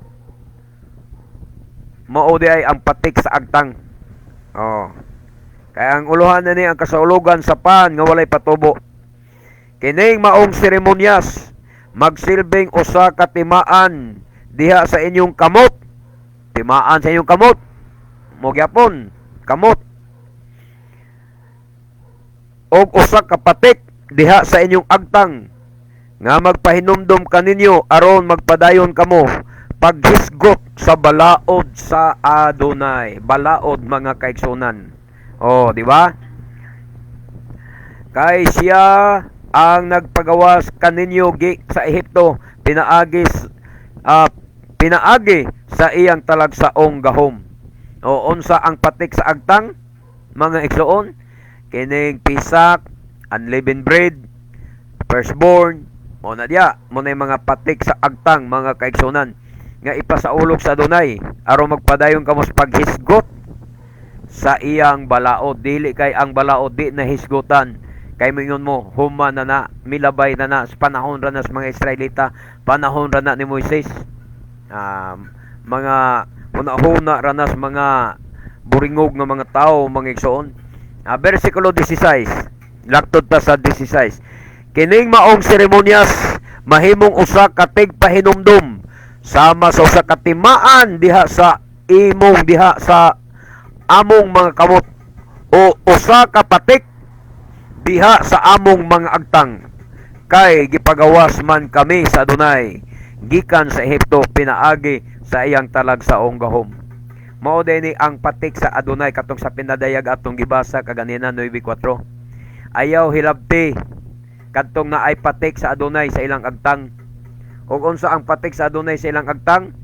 Mao di ay ang patik sa agtang. Oh. Kaya ang uluhan na ni ang kasaulugan sa pan nga walay patubo. Kining maong seremonyas magsilbing usa ka timaan diha sa inyong kamot. Timaan sa inyong kamot. Mo gyapon, kamot. Og usa ka patik diha sa inyong agtang nga magpahinumdom kaninyo aron magpadayon kamo paghisgot sa balaod sa Adonai. Balaod, mga kaigsunan. Oh, di ba? Kay siya ang nagpagawas kaninyo sa Ehipto pinaagi sa iyang talagsaong gahom. O unsa ang patik sa agtang, mga igsoon? Kining pisak, unleavened bread, firstborn, mo na diya, mo na yung mga patik sa agtang, mga kaigsunan, nga ipasaulog sa Adonai aron magpadayon kamo sa paghisgot sa iyang balaod. Dili kay ang balaod di na hisgutan. Kay moingon mo, human na na, milabay na na, sa panahon ra na sa mga Israelita, panahon ra na ni Moises. Mga huna-huna ra na sa mga buringog nga mga tao, mga igsoon. Versikulo 16. Laktod ta sa 16. Kining maong seremonyas mahimong usa ka tigpahinumdum sama sa usa ka timaan diha sa imong diha sa among mga kamot o usa ka patik diha sa among mga agtang, kay gipagawas man kami sa Adonai gikan sa Ehipto pinaagi sa iyang talagsaong gahom. Mao ni ang patik sa Adonai katong sa pinadayag atong gibasa kaganina, 9:4. Ayaw hilabti kadtong naay patik sa Adonai sa ilang agtang. Ug unsa ang patik sa Adonai sa ilang agtang?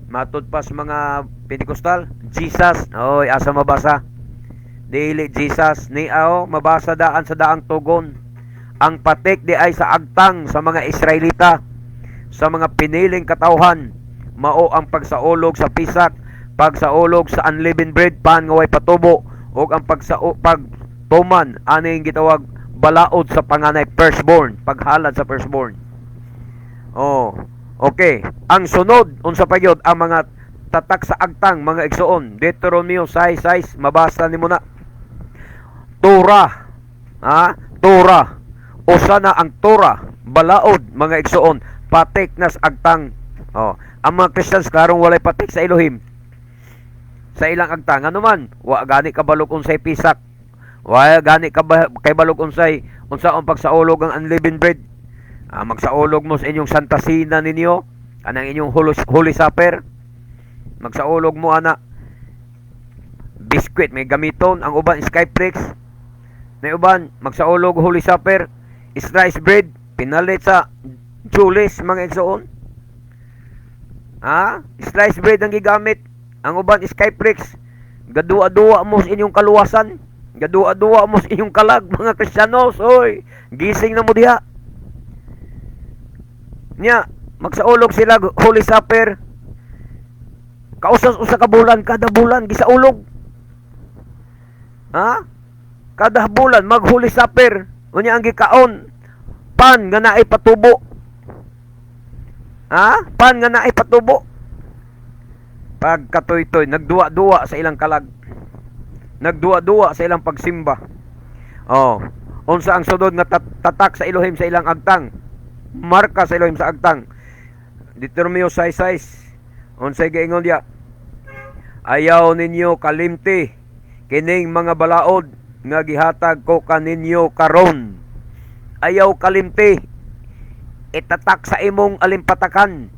Matud pa sa mga Pentecostal, Jesus. Oy, asa mabasa? Dili Jesus ni aw mabasa daan sa daang tugon. Ang patik di ay sa agtang sa mga Israelita, sa mga piniling katawhan, mao ang pagsaulog sa pisak, pagsaulog sa unleavened bread, pan nga way patubo, ug ang pagtuman aning gitawag balaod sa panganay, firstborn, paghalad sa firstborn. Oh, okay. Ang sunod, unsa pa gyud ang mga tatak sa agtang, mga igsoon? Deuteronomio 6:6, mabasa nimo na. Torah. Ha? Torah. Usa na ang Torah, balaod, mga igsoon, patik nas agtang. Oh, ang mga Christians klarong walay patik sa Elohim sa ilang agtang. Ano man, wa gani kabalog unsay pisak. Wa gani ka kay balog unsa ang pagsaulog ang unleavened bread. Magsaulog mo sa inyong Santa Cena ninyo, kanang inyong Holy Supper. Magsaulog mo ana biskwit may gamiton ang uban, Skyflakes. Na uban magsaulog Holy Supper, sliced bread. Pinalit sa Julius, mga igsoon. Ha? Slice bread ang gigamit. Ang uban Skyflakes. Gadua-duwa mo sa inyong kaluwasan. Gadua-duwa mo sa inyong kalag, mga Kristiyanos. Oy, gising na mo diha. Nya, magsaulog sila Holy Supper. Kausas usa ka bulan, kada bulan gisaulog. Ha? Kada bulan mag Holy Supper. Unya ang gikaon, pan nga naay patubo. Ha? Pan nga naay patubo. Pagkatoy-toy, nagduwa-duwa sa ilang kalag. Nagduwa-duwa sa ilang pagsimba. Oh, unsa ang sunod nga tatak sa Elohim sa ilang agtang? Marka sa Elohim sa agtang. Deuteronomio 6:6. Unsay giingon diya? Ayaw ninyo kalimti kining mga balaod nga gihatag ko kaninyo karon. Ayaw kalimti. Itatak sa imong alimpatakan.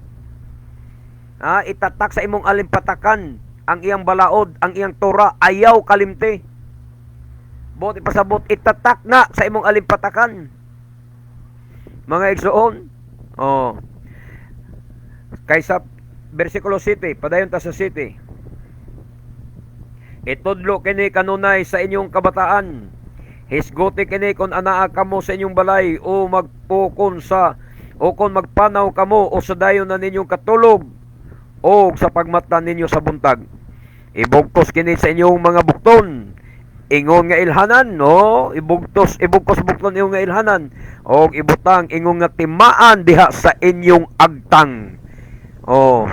Ha, itatak sa imong alimpatakan ang iyang balaod, ang iyang Torah, ayaw kalimti. Buot ipasabot, itatak na sa imong alimpatakan. Mga igsoon, oh. Kaysa versikulo 7, padayon ta sa 7. Itudlo kini kanunay sa inyong kabataan. Hisguti kini kung anaa kamo sa inyong balay o magpukon sa o kung magpanaw kamo o sa dayon na ninyong katulog o sa pagmata ninyo sa buntag. Ibugtos kini sa inyong mga bukton. Ingon nga ilhanan, no? Ibugtos, ibugkos bukton ingon nga ilhanan og ibutang ingon nga timaan diha sa inyong agtang. Oh,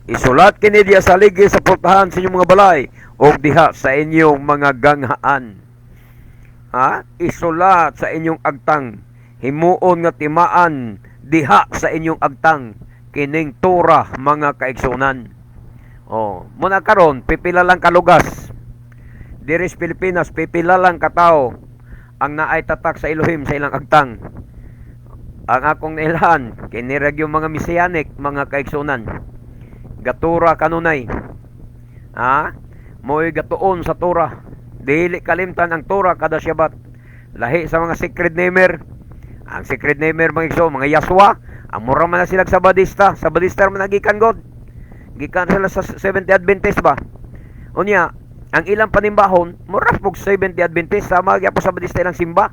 isulat kini diha sa ligi sa pultahan sa inyong mga balay og diha sa inyong mga ganghaan. Ha? Isulat sa inyong agtang. Himuon nga timaan diha sa inyong agtang kining Torah, mga kaigsunan. Oh, muna karon pipila lang kalugas. Diri sa Pilipinas, pipila lang katao ang naay tatak sa Elohim sa ilang agtang. Ang akong nailhan, kini ra gyud mga Messianic, mga kaigsunan. Gatura kanunay. Ha? Mo'y gatuon sa Torah. Dili kalimtan ang Torah kada Syabat. Lahi sa mga secret namer. Ang secret namer, mga igsoon, mga Yaswa, ang mura man na sila sa Sabadista. Sabadista man gikan god. Gikan sila sa Seventh Adventist ba? Unya, ang ilang panimbahon, mura pog Seventh Adventist, sama gyapon Sabadista ilang simba.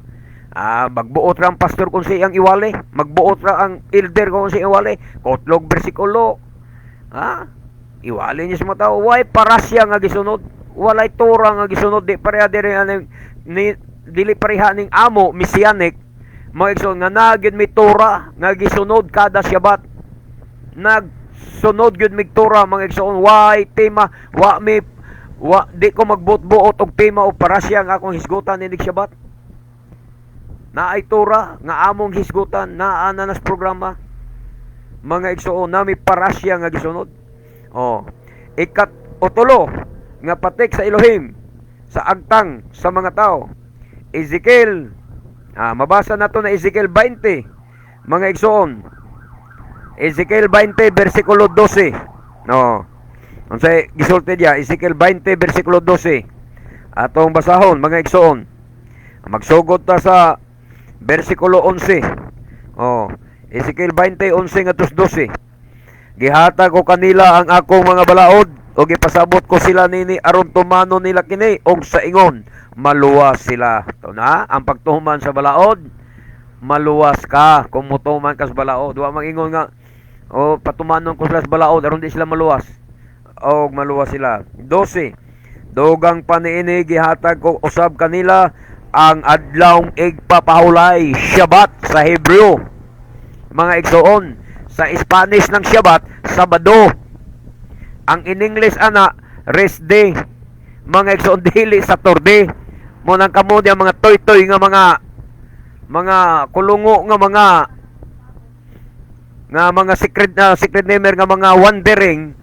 Ah, magbuot ra ang pastor kung siyang iwali, magbuot ra ang elder kung siyang iwali, kotlog bersikulo. Ha? Iwali niya sa mga tao, way parasya nga gisunod, walay Torah nga gisunod, di pareha diri aning ni dili pareha ning amo Messianic, mga igsoon, nga naa gyud may Torah nga gisunod kada Syabat. Nagsunod gyud mig Torah, mga igsoon, way tema, wa mi wa di ko magbuot-buot og tema o parasya nga akong hisgutan inig Syabat. Naay Torah nga among hisgutan, naa na nas programa. Mga igsoon, nami parasya nga gisunod. Oh. Ikat utulo nga patik sa Elohim sa agtang sa mga tao. Ezekiel, mabasa nato na Ezekiel 20, mga igsoon. Ezekiel 20 versikulo 12. No. Unsay gisulti diya Ezekiel 20 versikulo 12? Atong basahon, mga igsoon. Magsugod ta sa versikulo 11. Oh, Ezekiel 20:11 ngadto 12. Gihatag ko kanila ang akong mga balaod ug gipasabot ko sila nini aron tumanon nila kini og sa ingon maluwas sila. To na ang pagtuman sa balaod, maluwas ka kung mutuman ka sa balaod. Wa mangingon nga, "Oh, patumanon ko sila sa balaod aron di sila maluwas." Og maluwas sila. 12. Dugang pa niini, gihatag ko usab kanila ang adlawng igpapahulay, Shabbat sa Hebreo. Mga igsoon, sa Spanish ng Shabbat, Sabado. Ang in English ana, rest day. Mga igsoon, dili Saturday. Mo nang kamo diya mga toy-toy nga mga kulungo nga mga secret na secret namer nga mga wandering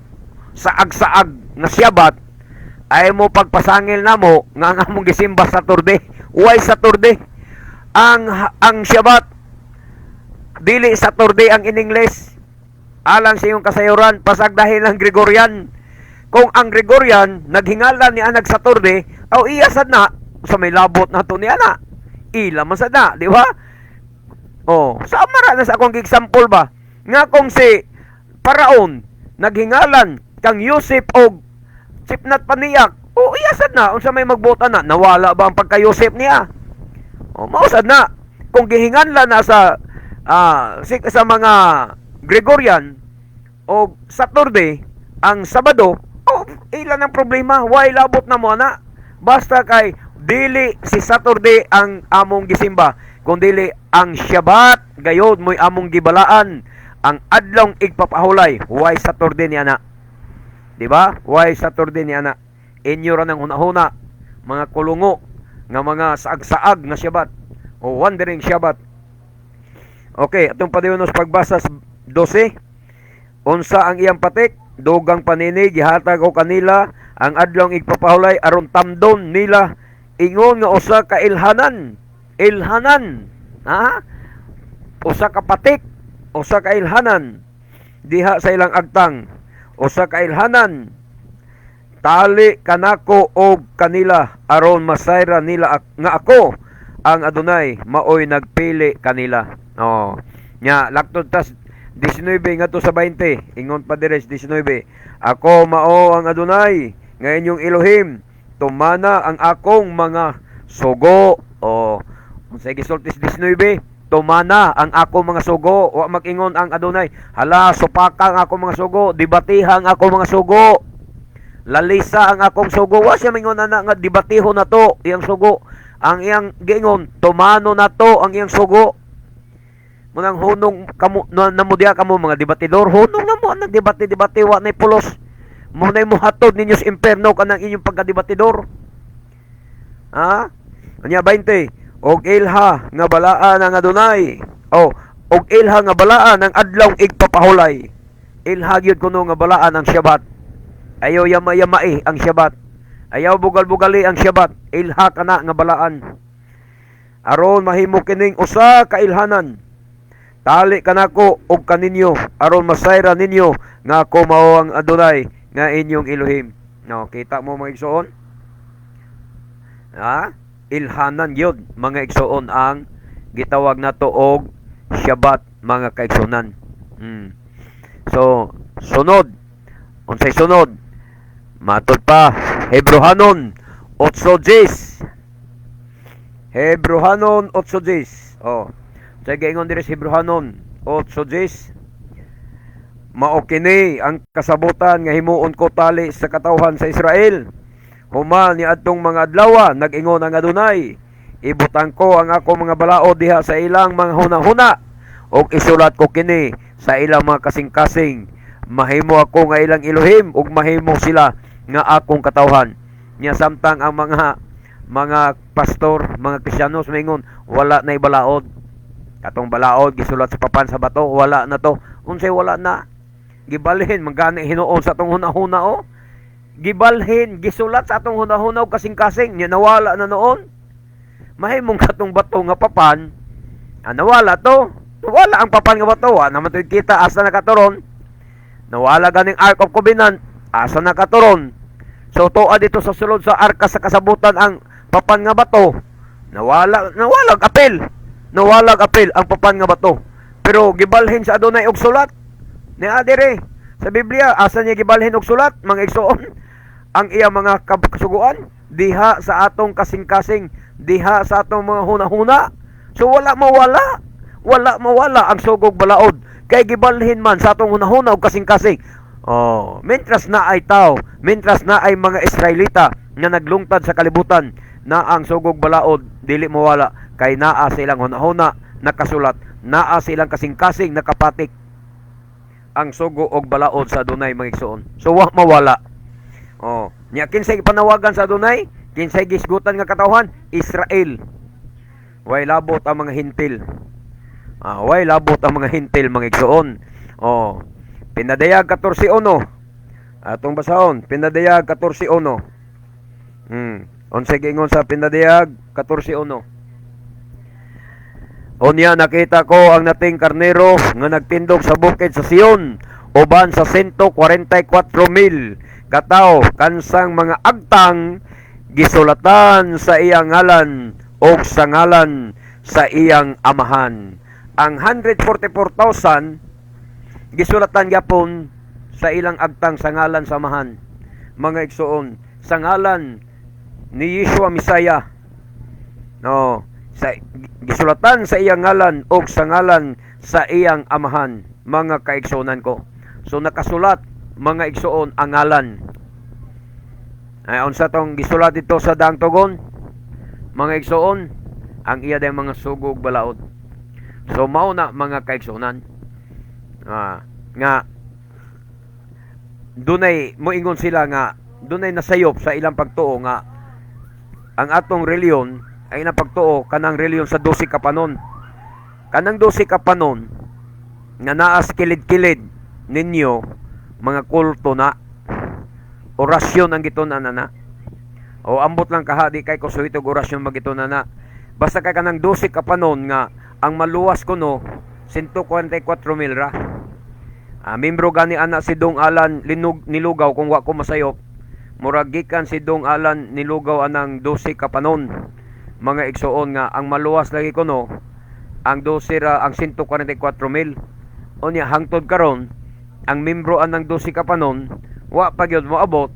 saag-saag nga Syabat ay mo pagpasangil namo nga ang among gisimba Saturday. Why Saturday? Ang Syabat, dili Saturday ang in English. Alang sa iyong kasayuran, pasagdahin ang Gregorian. Kung ang Gregorian naghingala ni anag Saturday, aw iya sad na sa may labot na to ni ana. Ila man sad na, di ba? Oh, sa mara na sa akong example ba? Nga kung si Paraon naghingalan kang Yosef og Sipnat Paniak, o iyasad na unsa may magbuot na, nawala ba ang pagka-Yosef niya? O mausad na kung gihinganlan na sa sa mga Gregorian o Saturday ang Sabado, oh, ilan ang problema? Why labot na mo ana? Basta kay dili si Saturday ang among gisimba, kundili ang Shabbat gayod mo'y among gibalaan, ang adlong igpapahulay. Why Saturday ni ana? Di ba? Why Saturday ni ana? Inyo ra ng hunahuna, mga kulungo nga mga saag-saag nga Shabbat o wandering Shabbat. Okay, atong padayon sa pagbasa sa 12. Unsa ang iyang patik? Dugang paninig gihatag ko kanila ang adlong igpapahulay aron tamdon nila ingon nga usa ka ilhanan. Ilhanan. Ha? Usa ka patik, usa ka ilhanan diha sa ilang agtang. Usa ka ilhanan, tali kanako og kanila aron masayra nila nga ako ang Adonay maoy nagpili kanila. Oh. Nya laktod tas 19 ngadto sa 20, ingon pa dire sa 19. Ako mao ang Adonay nga inyong Elohim, tumana ang akong mga sugo. Oh, unsay gisulti sa 19? Tumana ang akong mga sugo. Wa mag-ingon ang Adonay, "Hala, supaka ang akong mga sugo, debatiha ang akong mga sugo. Lalisa ang akong sugo." Wa siya mingon ana nga debatiho na to iyang sugo. Ang iyang giingon, tumano na to ang iyang sugo. Munang hunong kamo na, namo diha kamo mga debatidor, hunong na mo nag debate debate, wa nay pulos. Mo nay mohatod ninyo sa imperno kanang inyong pagkadebatidor. Ha? Anya 20, og ilha nga balaan ang Adonay. Oh, og ilha nga balaan ang adlaw igpapahulay. Ilha gyud kuno nga balaan ang Shabbat. Ayaw yama-yamai ang Shabbat. Ayaw bugal-bugali ang Shabbat. Ilha kana nga balaan. Aron mahimo kining usa ka ilhanan. Tali kanako og kaninyo aron masayra ninyo nga ako mao ang Adonay nga inyong Elohim. No, kita mo, mga igsoon? Ha? Ilhanan gyud, mga igsoon, ang gitawag nato og Shabbat, mga kaigsunan. So, sunod. Unsay sunod? Matod pa Hebrohanon 8:10. Hebrohanon 8:10. Oh. Sa giingon diri sa Hebrohanon 8:10. Mao kini ang kasabutan nga himuon ko tali sa katawhan sa Israel human ni adtong mga adlaw, nag-ingon ang Adonay. Ibutang ko ang ako mga balaod diha sa ilang mga hunahuna ug isulat ko kini sa ilang mga kasing-kasing. Mahimo ako nga ilang Elohim ug mahimo sila nga akong katawhan. Nya samtang ang mga pastor, mga Kristiyanos maingon wala na balaod. Katong balaod gisulat sa papan sa bato, wala na to. Unsay wala na? Gibalhin man gani hinuon sa atong hunahuna o. Gibalhin, gisulat sa atong hunahuna og kasing-kasing, nya nawala na noon. Mahimong katong bato nga papan, nawala to. Nawala ang papan nga bato, wa naman to kita asa nakaturon. Nawala ganing Ark of Covenant, asa nakaturon. So tuwa dito sa sulod sa arka sa kasabutan ang papan nga bato. Nawala, nawala apel. Nawala apel ang papan nga bato. Pero gibalhin sa Adonay og sulat. Ni adire sa Biblia, asa niya gibalhin og sulat, mga igsoon? Ang iya mga kasuguan diha sa atong kasing-kasing, diha sa atong mga huna-huna. So wala mawala. Wala mawala ang sugog balaod kay gibalhin man sa atong hunahuna og kasing-kasing. Oh, mentras na ay tao, mentras na ay mga Israelita nga naglungtad sa kalibutan na ang sugog balaod dili mawala kay naa sa ilang hunahuna nakasulat, naa sa ilang kasing-kasing nakapatik ang sugo og balaod sa Adonay, mga igsoon. So wa mawala. Oh, nya kinsay panawagan sa Adonay? Kinsay gisgutan nga katawhan? Israel. Way labot ang mga Hentil. Way labot ang mga Hentil, mga igsoon. Oh, Pinadayag 14:1. Atong basahon, Pinadayag 14:1. Unsay giingon sa Pinadayag 14:1? Unya nakita ko ang nating karnero nga nagtindog sa bukid sa Sion uban sa 144,000 katawo kansang mga agtang gisulatan sa iyang ngalan og sa ngalan sa iyang amahan. Ang 144,000 gisulatan gyapon sa ilang agtang sa ngalan sa Amahan, mga igsoon, sa ngalan ni Yeshua Messiah, no? Sa gisulatan sa iyang ngalan og sa ngalan sa iyang Amahan, mga kaigsuonan ko. So nakasulat, mga igsoon, ang ngalan. Ay, unsa tong gisulat dito sa Daang Tugon, mga igsoon? Ang iya dayong mga sugog balaod. So mao na, mga kaigsuonan, nga dunay moingon sila nga dunay nasayop sa ilang pagtuo nga ang atong reliyon ay ilang pagtuo kanang reliyon sa 12 kapanon. Kanang 12 kapanon nga naas kilid-kilid ninyo, mga kulto na, orasyon ang gitun-an na. O ambot lang kaha, di kay ko suhitog orasyon magitun-an na. Basta kay kanang 12 kapanon nga ang maluwas kuno 144 mil ra. Membro gani ana si Dong Alan Linog Nilugaw, kung wa ko masayop. Murag gikan si Dong Alan Nilugaw anang 12 kapanon, mga igsoon, nga ang maluwas lagi kuno ang 12 ra, ang 144 mil. Unya hangtod karon, ang membro anang 12 kapanon wa pa gyud moabot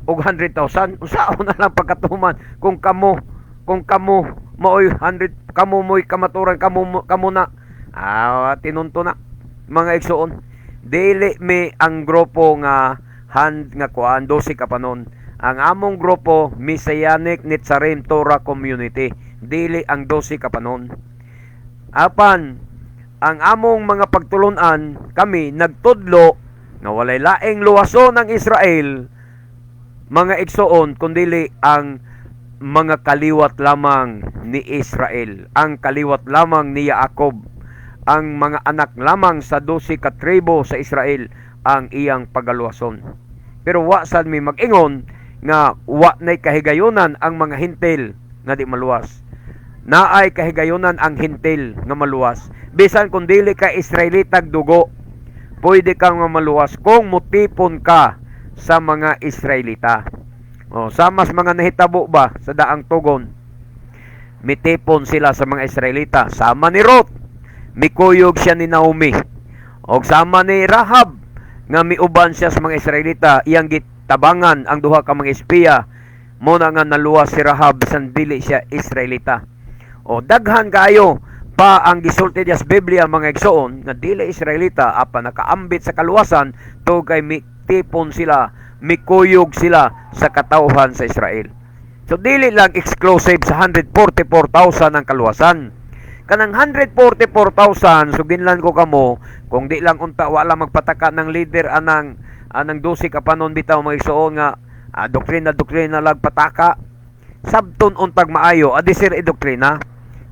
og 100,000. Unsaon na lang pagkatuman kung kamo maoy 100, kamo mo'y kamaturan, kamo kamo na tinunto na, mga igsoon? Dili mi ang grupo nga hand nga kuan 12 kapanon. Ang among grupo, Messianic Netzarim Torah Community, dili ang 12 kapanon. Apan ang among mga pagtulunan, kami nagtudlo nga walay laing luwason ang Israel, mga igsoon, kundili ang mga kaliwat lamang ni Israel, ang kaliwat lamang ni Jacob, ang mga anak lamang sa 12 ka tribo sa Israel ang iyang pagaluwason. Pero wa sad mi mag-ingon nga wa nay kahigayonan ang mga Hentil nga di maluwas. Naay kahigayonan ang Hentil nga maluwas. Bisan kung dili ka Israelitag dugo, pwede kang maluwas kung mutipon ka sa mga Israelita. O, sa mas mga nahitabo ba sa Daang Tugon? Mitipon sila sa mga Israelita. Sama ni Ruth, mikuyog siya ni Naomi. Og sama ni Rahab, nga miuban siya sa mga Israelita, iyang gitabangan ang duha ka mga espiya. Mo na nga naluwas si Rahab bisan dili siya Israelita. O daghan kaayo pa ang gisulti diya sa Biblia, mga igsoon, nga dili Israelita apan nakaambit sa kaluwasan tungod kay mitipon sila, mikuyog sila sa katawhan sa Israel. So dili lang exclusive sa 144,000 ang kaluwasan. Kanang 144,000, suginlan ko kamo, kung di lang unta wala magpataka ng leader anang 12 kapanon bitaw, mga igsoon, nga doktrina doktrina lag pataka. Sabton untag maayo adi sir doktrina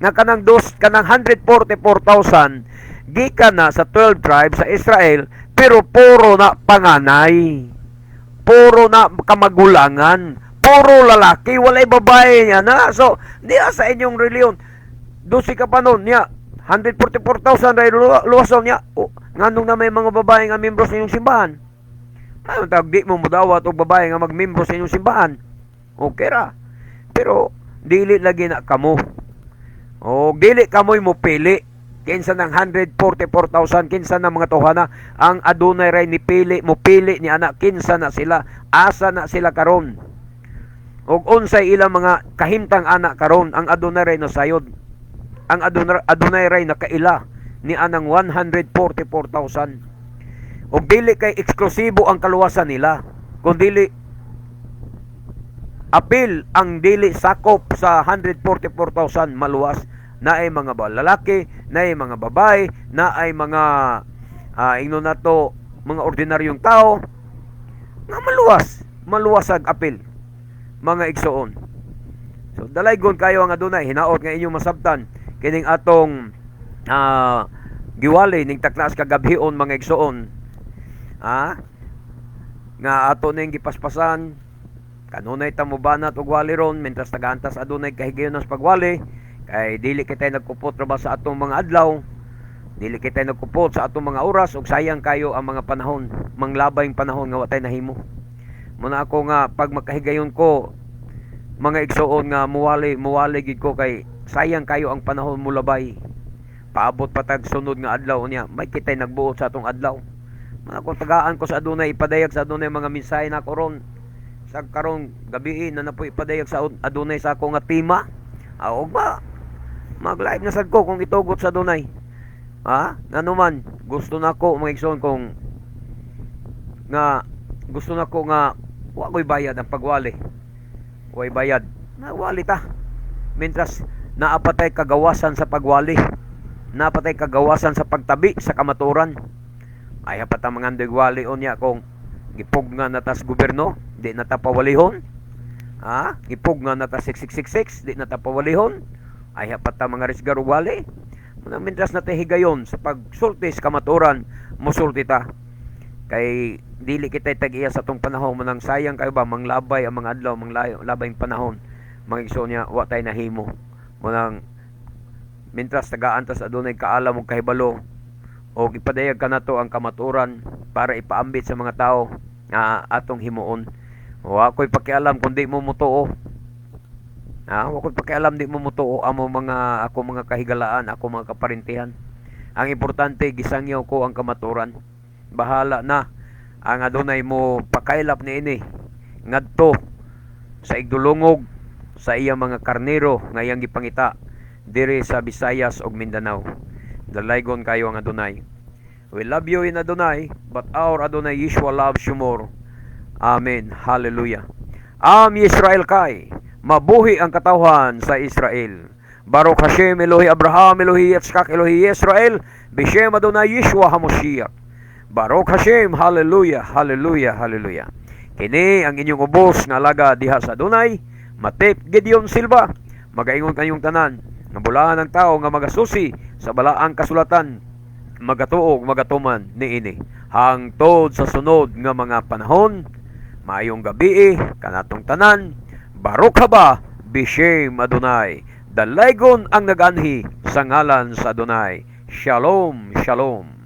nga kanang dos kanang 144,000 gikan na sa 12 tribes sa Israel, pero puro na panganay, puro na kamagulangan, puro lalaki, walay babae niya na. So, diya sa inyong reliyon, 12 ka pa nun, niya, 144,000 ray luwason niya. O, nganong na may mga babae nga membro sa inyong simbahan? Ano tawag, di mo mudawat og babae nga magmembro sa inyong simbahan? Okay ra. Pero, dili lagi na kamo. O, dili kamoy mo pili kinsa ng 144,000, kinsa ng mga tawhana. Ang adunay ray ni pili mo pili ni anak kinsa na sila, asa na sila karon ug unsay ilang mga kahimtang anak karon. Ang adunay ray nasayod, ang adunay ray nakaila ni anang 144,000 ug dili kay eksklusibo ang kaluwasan nila, kun dili apil ang dili sakop sa 144,000 maluwas. Naay mga lalaki, naay mga babae, naay mga ingnon nato mga ordinaryong tao nga maluwas, maluwas ag apil, mga igsoon. So dalaygon kayo ang adunay hinaot nga inyong masabtan kining atong giwali ning taklas kagabhion, mga igsoon. Nga ato ning gipaspasan kanunay ta mobanat og wali ron mentras tagaantas adunay kahigayon sa pagwali, kay dili kitay nagkupot ra ba sa atong mga adlaw, dili kitay nagkupot sa atong mga oras, ug sayang kayo ang mga panahon, manglabay ang panahon nga wa tay nahimo. Muna ako nga pag makahigayon ko, mga igsoon, nga muwali, muwali gid ko kay sayang kayo ang panahon mulabay. Paabot pa tag sunod nga adlaw niya, may kitay nagbuot sa atong adlaw. Mga kung tagaan ko sa Adunay, ipadayag sa Adunay mga mensahe na ko ron. Sa karong gabi na po ipadayag sa Adunay sa ako nga tema. Ah, og ba? Mag-live na sad ko kung itugot sa Adunay. Ha? Ngano man, gusto na ko, mga igsoon, kung nga gusto na ko nga wa ko'y bayad ang pagwali. Way bayad. Nawali ta. Mientras naapatay kagawasan sa pagwali. Napatay kagawasan sa pagtabi sa kamaturan. Ay pa ta mga wali unya kung gipug nga natas gobyerno, di na ta pawalihon. Ha? Gipug nga nata 6666, di na ta pawalihon. Ay pa ta mga risgar og wali. Muna mientras na higayon sa pagsulti sa kamaturan, musulti ta. Kay dili kita tag-iya sa atong panahon, manang sayang kayo ba manglabay ang mga adlaw, manglabay ang panahon. Mga igsoon niya, wa tay nahimo. Manang mientras tagaan ta sa adunay kaalam ug kahibalo o ipadayag kanato ang kamaturan para ipaambit sa mga tao nga atong himuon. Wa ko'y pakialam kung di mo mutuo. Ha, wa ko'y pakialam di mo mutuo amo mga ako mga kahigalaan, ako mga kaparintihan. Ang importante, gisangyaw ko ang kamaturan. Bahala na ang adunay mo pakailap niini ngadto sa igdulungog sa iyang mga karnero nga iyang gipangita diri sa Visayas ug Mindanao. Dalaygon kayo ang Adonai. We love you in Adonai, but our Adonai Yeshua loves you more. Amen. Hallelujah. Am Yisrael Chai. Mabuhi ang katawhan sa Israel. Baruch Hashem Elohi Abraham, Elohi Yitzchak, Elohi Israel, Bishem Adonai Yeshua HaMashiach. Baruch Hashem, hallelujah, hallelujah, hallelujah. Kini ang inyong ubos nga alaga diha sa Adonai, Matip Gideon Silva. Magaingon kayong tanan, nga bulahan ang tao nga magasusi sa balaang kasulatan, magatuog, magatuman niini. Hangtod sa sunod nga mga panahon, maayong gabi kanatong tanan, Baruch haba, Bishem Adonai. Dalaygon ang naganhi sa ngalan sa Adonai. Shalom, shalom.